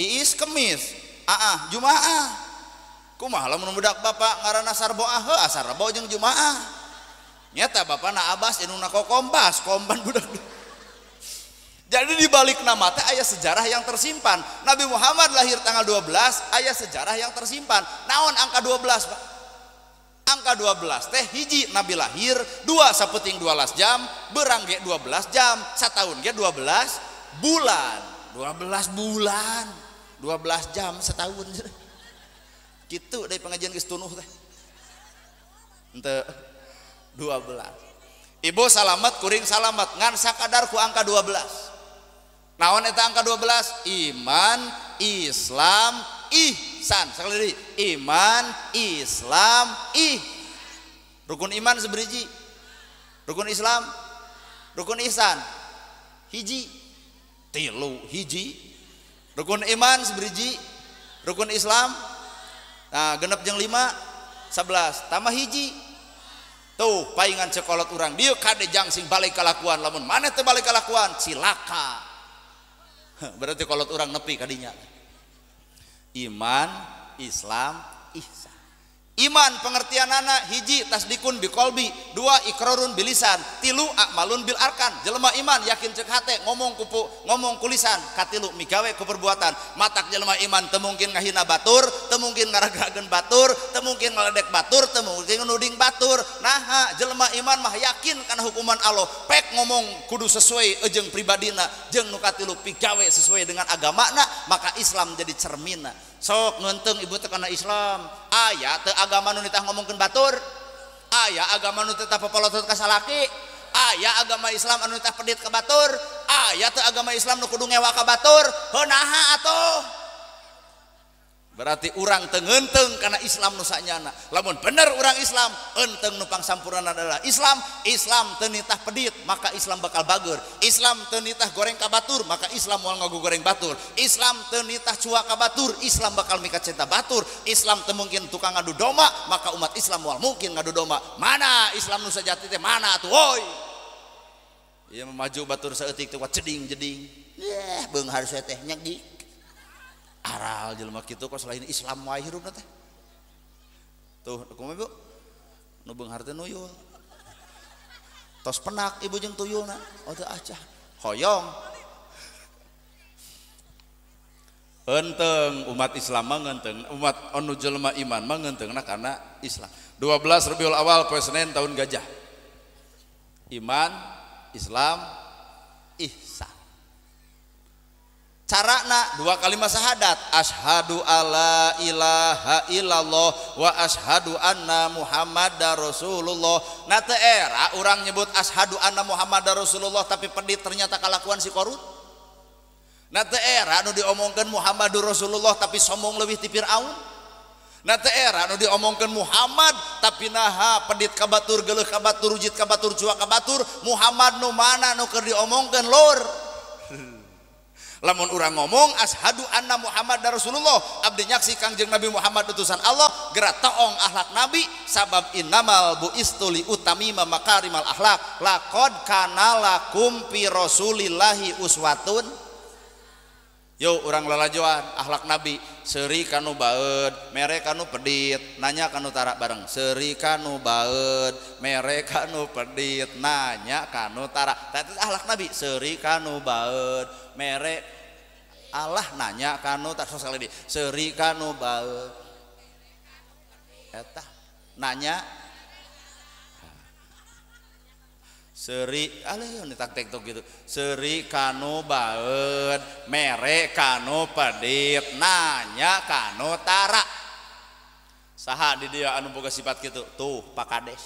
Iis Kemis, Aah Jumaah. Kumaha lamun budak bapak ngaranna Sarboah heuh asa Rebo jeung Jumaah. Nyata bapana Abbas indungna Kokombas, komban budak. Jadi di balik nama teh aya sejarah yang tersimpan. Nabi Muhammad lahir tanggal 12, aya sejarah yang tersimpan. Naon angka 12, Pak? Angka 12 teh hiji Nabi lahir, dua sapeting 12 jam, berang ge 12 jam, sataun ge 12 bulan. 12 bulan, 12 jam setahun. Gitu dari pengajian geus tunuh teh. Henteu 12. Ibu salamet kuring salamet ngan sakadar ku angka 12. Naon eta angka 12? Iman, Islam, ihsan. Sekali lagi, iman, Islam, ih. Rukun iman seberiji. Rukun Islam, rukun ihsan hiji, tilu hiji. Rukun iman seberiji, rukun Islam nah genep jeung 5 11 tambah hiji. Tuh paingan cekolot urang dieu kade jang sing balik kalakuan lamun maneh teu balik kalakuan cilaka. Berarti kolot urang nepi kadinya. Iman, Islam, ihsan. Iman pengertianana hiji tasdikun biqolbi, dua ikrarun bilisan, tilu akmalun bil arkan. Jelema iman yakin cek hate, ngomong kupu, ngomong kulisan, katilu migawe ku perbuatan. Matak jelema iman teu mungkin ngahina batur, teu mungkin ngaragrageun batur, teu mungkin ngaledek batur, teu mungkin nuding batur. Naha jelema iman mah yakin kana hukuman Allah. Pek ngomong kudu sesuai jeung pribadina, jeung nu katilu pigawe sesuai dengan agamana, maka Islam jadi cermina. Sok ngenteng ibu teh kana Islam, aya teu agama nu nitah ngomongkeun batur, aya agama nu tetap popolotot ka salaki, aya agama Islam anu nitah pedit ka batur, aya teu agama Islam nu kudu ngewa ka batur, heuh naha atuh. Berarti urang teu ngeunteung kana Islam nu sanyana. Lamun bener urang Islam, enteng nu pangsampurna adalah Islam. Islam teu nitah pedit, maka Islam bakal bager. Islam teu nitah goreng ka batur, maka Islam moal ngagogoreng batur. Islam teu nitah cuak ka batur, Islam bakal mika cinta batur. Islam teu mungkin tukang ngadu domba, maka umat Islam moal mungkin ngadu domba. Mana Islam nu sejati teh mana atuh woi? Ieu maju batur saeutik teh jeding-jeding. Yeh, beunghar teh nyegik. Aral jelema kitu kok selain Islam wae hirupna teh. Tuh, kumaha Ibu? Nu beunghar teh nuyul. Tos penak ibu jeung tuyulna. Oh teu acah. Hoyong. Enteng umat Islam mah ngenteng, umat anu jelema iman mah ngenteungna kana Islam. 12 Rabiul Awal poe Senin tahun gajah. Iman, Islam, ihsan. Carana dua kalimat syahadat, asyhadu alla ilaha illallah wa asyhadu anna muhammadar rasulullah. Nah teu era urang nyebut asyhadu anna muhammadar rasulullah tapi pedit ternyata kalakuan si korut. Nah teu era nu diomongkeun muhammadur rasulullah tapi sombong leuwih ti Firaun. Nah teh era nu diomongkeun Muhammad tapi naha pedit ka batur, geuleuh ka batur, rujit ka batur, cuak ka batur, Muhammad nu mana nu keur diomongkeun lur? Lamun urang ngomong ashadu anna Muhammad Rasulullah, abdi nyaksi Kangjeng Nabi Muhammad utusan Allah, gerak toong akhlak Nabi sabab innamal buistu li utamima makarimal akhlak laqad kana lakum fi rasulillahi uswatun. Yo urang lalajoan akhlak Nabi, seuri kanu baeud, mere kanu pedit, nanya kanu tara bareng. Seuri kanu baeud, mere kanu pedit, nanya kanu tara. Tah itu akhlak Nabi, seuri kanu baeud, mere Allah nanya kanu tara. Sok sekali di seuri kanu baeud. Eta nanya seri alih ini tak tektok gitu. Seri kanu baeud, mere kanu pedit, nanya kanu tara. Saha di dia anu boga sifat gitu? Tuh Pak Kades.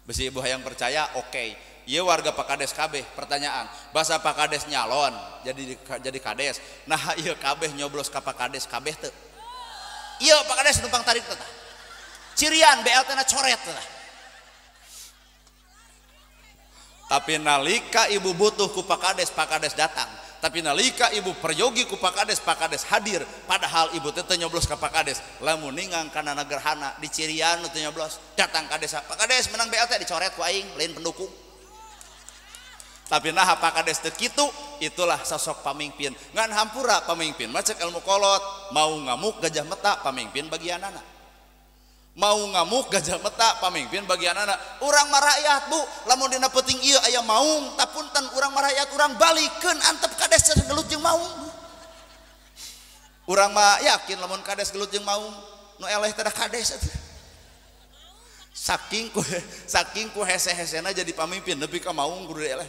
Besi ibu hayang percaya, oke. Okay. Ieu warga Pak Kades kabeh, pertanyaan. Basa Pak Kades nyalon jadi kades. Nah ieu kabeh nyoblos ka Pak Kades kabeh teu. Ieu Pak Kades numpang tarik teh. Cirian BLT na coret teh. Tapi nalika ibu butuh ku Pak Kades, Pak Kades datang. Tapi nalika ibu peryogi ku Pak Kades, Pak Kades hadir. Padahal ibu teh nyoblos ka Pak Kades. Lamun ningang kana nagerhana di cirian nu teu nyoblos, datang ka desa, Pak Kades menang BLT dicoret ku aing, lain pendukung. Tapi nah Pak Kades teu kitu, itulah sosok pamimpin. Ngan hampura pamimpin mah cek ilmu kolot, mau ngamuk gajah meta pamimpin bagianana. Mau ngamuk gajah meta pamimpin bagian anak. Urang mah rakyat bu, lamun dina penting ieu aya maung, tapunten urang mah rakyat urang balikeun antep kades gelut jeung maung. Urang mah yakin lamun kades gelut jeung maung, nu eleh teh kades atuh. Saking ku hese-hesena jadi pamimpin nepi ka maung kudu eleh.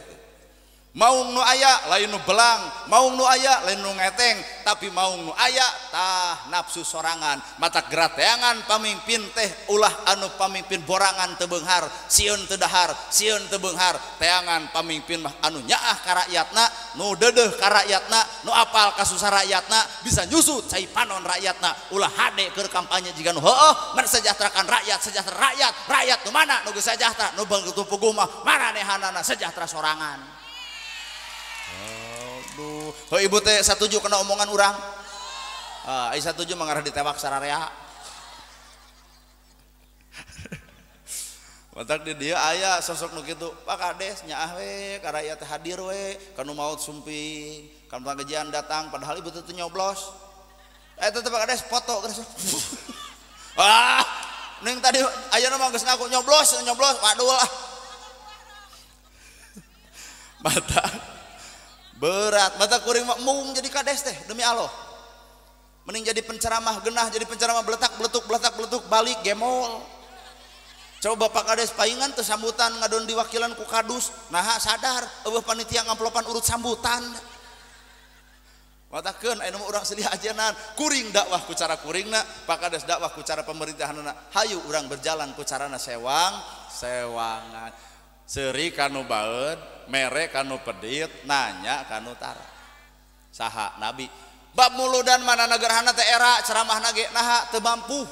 Maung nu aya lain nu belang, maung nu aya lain nu ngeteng, tapi maung nu aya tah nafsu sorangan, mata gerateangan pamimpin teh ulah anu pamimpin borangan teu beunghar, sieun teu dahar, sieun teu beunghar, teangan pamimpin mah anu nyaah ka rakyatna, nu deudeuh ka rakyatna, nu apal kasusah rakyatna, bisa nyusut cai panon rakyatna, ulah hade keur kampanye jiga nu heueuh mensejahterakan rakyat, sejahtera rakyat, rakyat nu mana nu geus sejahtera, nu beungkeut puguh mah maranehanana sejahtera sorangan. Aduh, heuh ibu teh satuju kana omongan urang. Ah, ai satuju mangarah ditewak sararea. Matak di dieu aya sosok nu kitu, Pak Kades nyaah we, ka rakyat teh hadir we, kanu maot sumping, kanu pangajian datang padahal ibu teh teu nyoblos. Eta teh Pak Kades foto geus. Ah, ning tadi ayeuna mah geus ngaku nyoblos, nyoblos, waduh lah. Mata berat, mata kuring mah mung jadi kades teh demi Allah. Mending jadi penceramah genah, jadi penceramah beletak beletuk beletak beletuk balik gemol. Coba Pak Kades paingan teu sambutan ngadon diwakilan ku kadus, naha sadar eueuh panitia ngamplopan urut sambutan. Matakeun aya nu urang sedih ajenan, kuring dakwah ku cara kuringna, Pak Kades dakwah ku cara pemerintahanna. Hayu urang berjalan ku carana sewang, sewangan. Seuri kanu baeud, mere kanu pedit, nanya kanu tara. Saha Nabi. Bab muludan mana nagerhana teh era ceramahna ge naha teu mampu.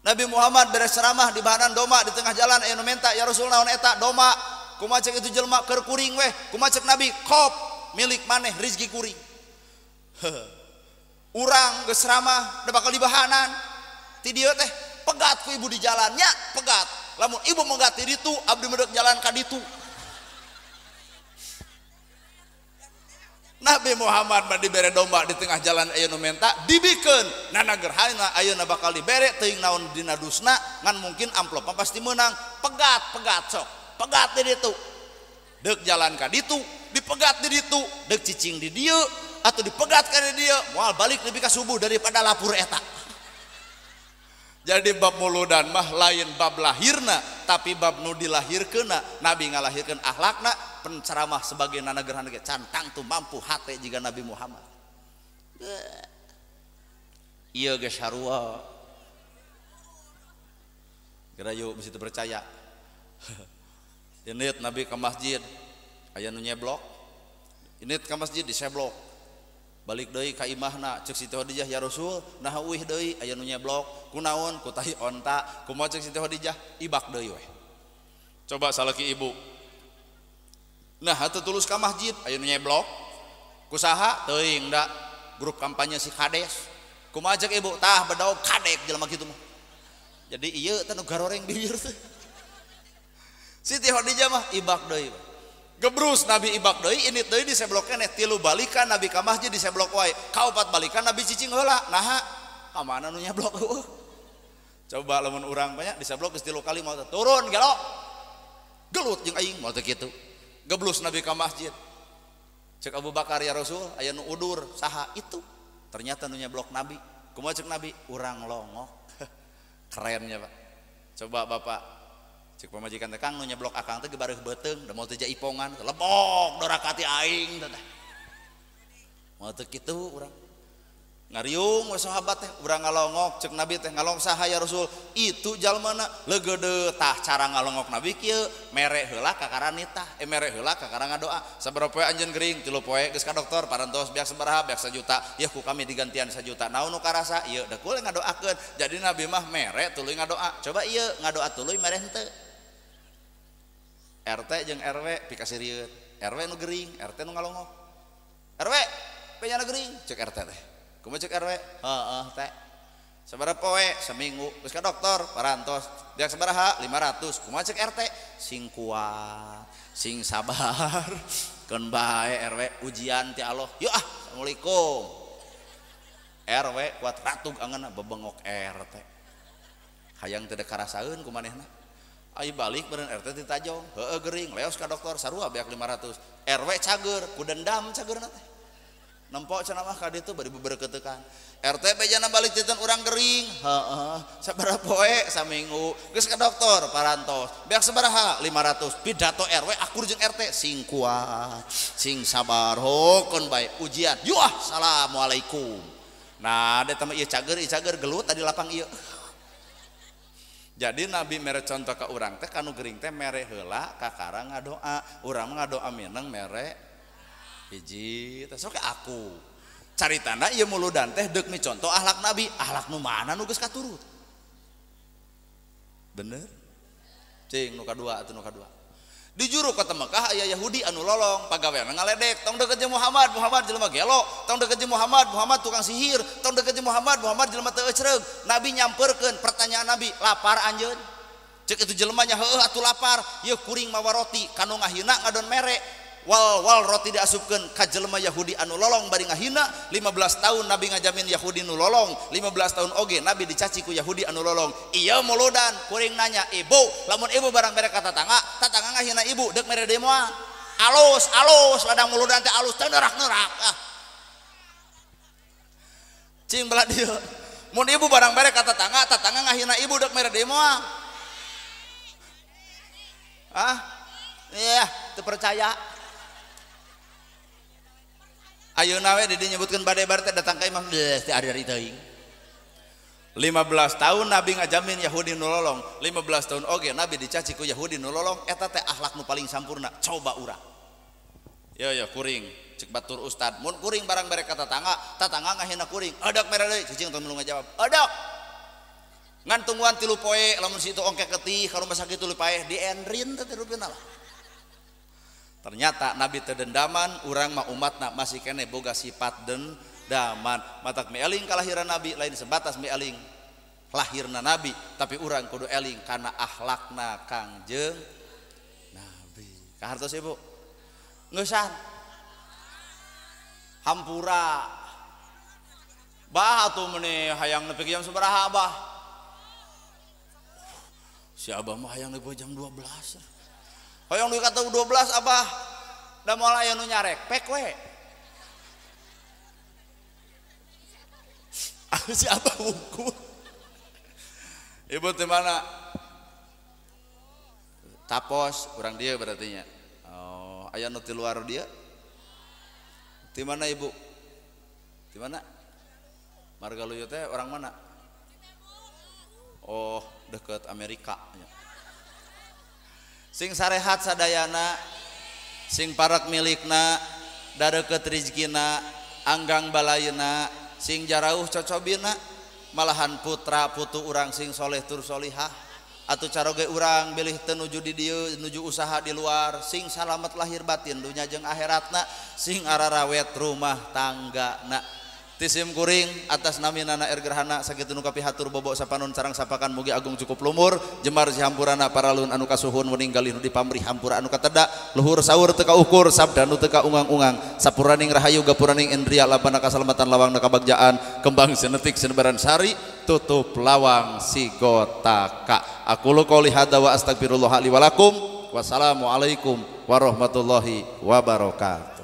Nabi Muhammad beres ceramah di bahanan doma di tengah jalan aya nu menta ya Rasul naon eta doma. Kumaha cek itu jelema keur kuring weh, kumaha cek Nabi kop milik maneh rizki kuring. Urang geus ceramah da bakal dibahanan. Ti dieu teh pegat ku ibu di jalan nya, pegat. Lamun ibu megat di ditu, abdi medek jalan ka ditu. Nabi Muhammad mah dibere domba di tengah jalan aya nu menta dibikeun. Nana gerhana ayeuna bakal dibere teuing naon dina dusna ngan mungkin amplop mah pasti meunang. Pegat, pegat sok. Pegat di ditu. Deuk jalan ka ditu, dipegat di ditu, deuk cicing di dieu atau dipegat ka di dieu, moal balik nepi ka subuh daripada lapur eta. Jadi bab muludan mah lain bab lahirna tapi bab nu dilahirkeunna. Nabi ngalahirkeun akhlakna, penceramah sebagai nanagerhana ge cantang tuh mampu hate jiga Nabi Muhammad. Ieu geus sarua. Geura yuk mesti percaya. Init Nabi ke masjid aya nu nyeblok. Init ke masjid diseblok. Balik deui ka imahna ceuk Siti Khadijah ya Rasul nah uih deui aya nu nyeblok kunaon ku tahi onta kumaha ceuk Siti Khadijah ibak deui we. Coba salaki ibu nah teu tulus ka masjid aya nu nyeblok ku saha teuing da grup kampanye si kades kumaha ceuk ibu tah bedog kadek jelema kitu mah. Jadi ieu teh nu garoreng bibir teh. Siti Khadijah mah ibak deui. Gebrus Nabi ibak deui ini deui diseblok keneh tilu balikan Nabi ka masjid diseblok wae. Kaopat balikan Nabi cicing heula. Naha ka mana nu nyeblok heueuh. Coba lamun urang banyak diseblok geus tilu kali moal turun gelo. Gelut jeung aing moal teh kitu. Geblus Nabi ka masjid. Cek Abu Bakar ya Rasul aya nu udur saha itu. Ternyata nu nyeblok Nabi. Kumaha cek Nabi? Urang longok. Kerennya Pak. Coba Bapak cek pamajikan teh kang nu nyeblok akang teh bareuh beuteung da moal teh jaipongan lebok dorakati aing teh. Moal teu kitu urang. Ngariung we sahabat teh urang ngalongok cek Nabi teh ngalong saha ya Rasul itu jalmana leugeudeut tah cara ngalongok Nabi kieu mere heula kakara nitah mere heula kakara ngadoa sabaraha poe anjeun gering 3 poe geus ka dokter parantos beak sabaraha beak 1 juta yeuh ku kami digantian 1 juta naon nu karasa ieu da kuring ngadoakeun jadi Nabi mah mere tuluy ngadoa coba ieu ngadoa tuluy mere henteu RT jeung RW pikasirieun RW nu gering RT nu ngalongok RW penyana gering cek RT teh kumaha cek RW heeh teh sabaraha poe seminggu geus ka dokter parantos beak sabaraha 500 kumaha cek RT sing kuat sing sabar keun bae RW ujian ti Allah yuk ah assalamualaikum RW kuat ratug angeunna bebengok RT hayang teu karasaeun ku manehna ayo balik beureun RT ditajong heueuh gering leos ka dokter sarua beak 500 RW cager ku dendam cageurna teh nempok cenah mah ka ditu bari beberkeuteukan RT bejana balik titen urang gering heeh sabaraha poe saminggu geus ka dokter parantos beak sabaraha 500 pidato RW akur jeung RT sing kuat sing sabar hokeun bae ujian yuk ah assalamualaikum nah eta mah ieu cager gelut tadi lapang ieu. Jadi Nabi mere contoh ke urang teh kanu gering teh mere heula kakara ngadoa urang mah ngadoa mineng mere hiji teh sok aku caritana ieu muludan teh deuk mi contoh akhlak Nabi akhlak nu mana nu geus katurut bener cing nu kadua atuh nu kadua di juru kota Mekah aya Yahudi anu lolong pagaweana ngaledek tong deket jeung Muhammad Muhammad jelema gelo tong deket jeung Muhammad Muhammad tukang sihir tong deket jeung Muhammad Muhammad jelema teu ecreug Nabi nyamperkeun pertanyaan Nabi lapar anjeun cek itu jelema nya heueuh atuh lapar ieu kuring mawa roti kanu ngahina ngadon mere wal wal roti diasupkeun ka jelema Yahudi anu lolong bari ngahina 15 tahun Nabi ngajamin Yahudi nu lolong 15 tahun oge Nabi dicaci ku Yahudi anu lolong ieu muludan kuring nanya ibu lamun ibu barang mere ka tatangga tatangga ngahina ibu deuk mere deui moal alus alus ladang muludan teh alus teu neurak-neurak ah cing belah dieu mun ibu barang mere ka tatangga tatangga ngahina ibu deuk mere deui moal ah iya teu percaya. Ayeuna we di dieu nyebutkeun bade bar teh datang ka imam teh ari-ari teuing. 15 tahun Nabi ngajamin Yahudi nu lolong, 15 tahun oge Nabi dicaci ku Yahudi nu lolong eta teh akhlak nu paling sampurna. Coba urang. Yo yo kuring cek batur ustad, mun kuring barang mere ka tatangga, tatangga ngahina kuring, edek mere deui cicing tong milu ngajawab. Edek. Ngan tungguan 3 poe lamun situ ongke ketih ka rumah sakit tuluy paeh dienrin teh rupina lah. Ternyata Nabi teu dendaman, urang mah umatna masih kene boga sifat dendaman. Matak mieling kalahiran Nabi lain sebatas mieling lahirna Nabi, tapi urang kudu eling kana akhlakna Kangjeng Nabi. Kahartos Ibu? Ngeusan. Hampura. Bah atuh meuni hayang nepi jam sabaraha abah? Si abah mah hayang nepi jam 12. Hoyong duit kata 12 abah da moal aya nu nyarek pek we si abah wungkul ibu teh mana tapos urang dia berarti nya oh aya nu ti luar dia ti mana ibu ti mana Margaluyu teh orang mana oh deket Amerika nya. Sing sarehat sadayana sing parak milikna dareukeut rizkina Anggang balayna sing jarauh cocobina malahan putra putu urang sing soleh tur solihah atuh caroge urang bilih teu nuju di dieu nuju usaha di luar sing salamet lahir batin dunya jeung akhiratna sing ararawet rumah tanggana. Tisim kuring atas nami Nana R Gerhana sakitu nu kapihatur bobok sapanon sarang sapakan mugi agung cukup lumur jemar sihampurana paralun anu kasuhun wening galih nu dipamrih hampura anu kateda luhur saur teu kaukur sabda nu teu kaungang-ungang sapuraning rahayu gapuraning indria labana kasalamatan lawang na kabagjaan kembang senetik senebaran sari tutup lawang sigotaka. Aku lu qouli hadza wa astagfirullah li wa lakum. Wassalamualaikum warahmatullahi wabarakatuh.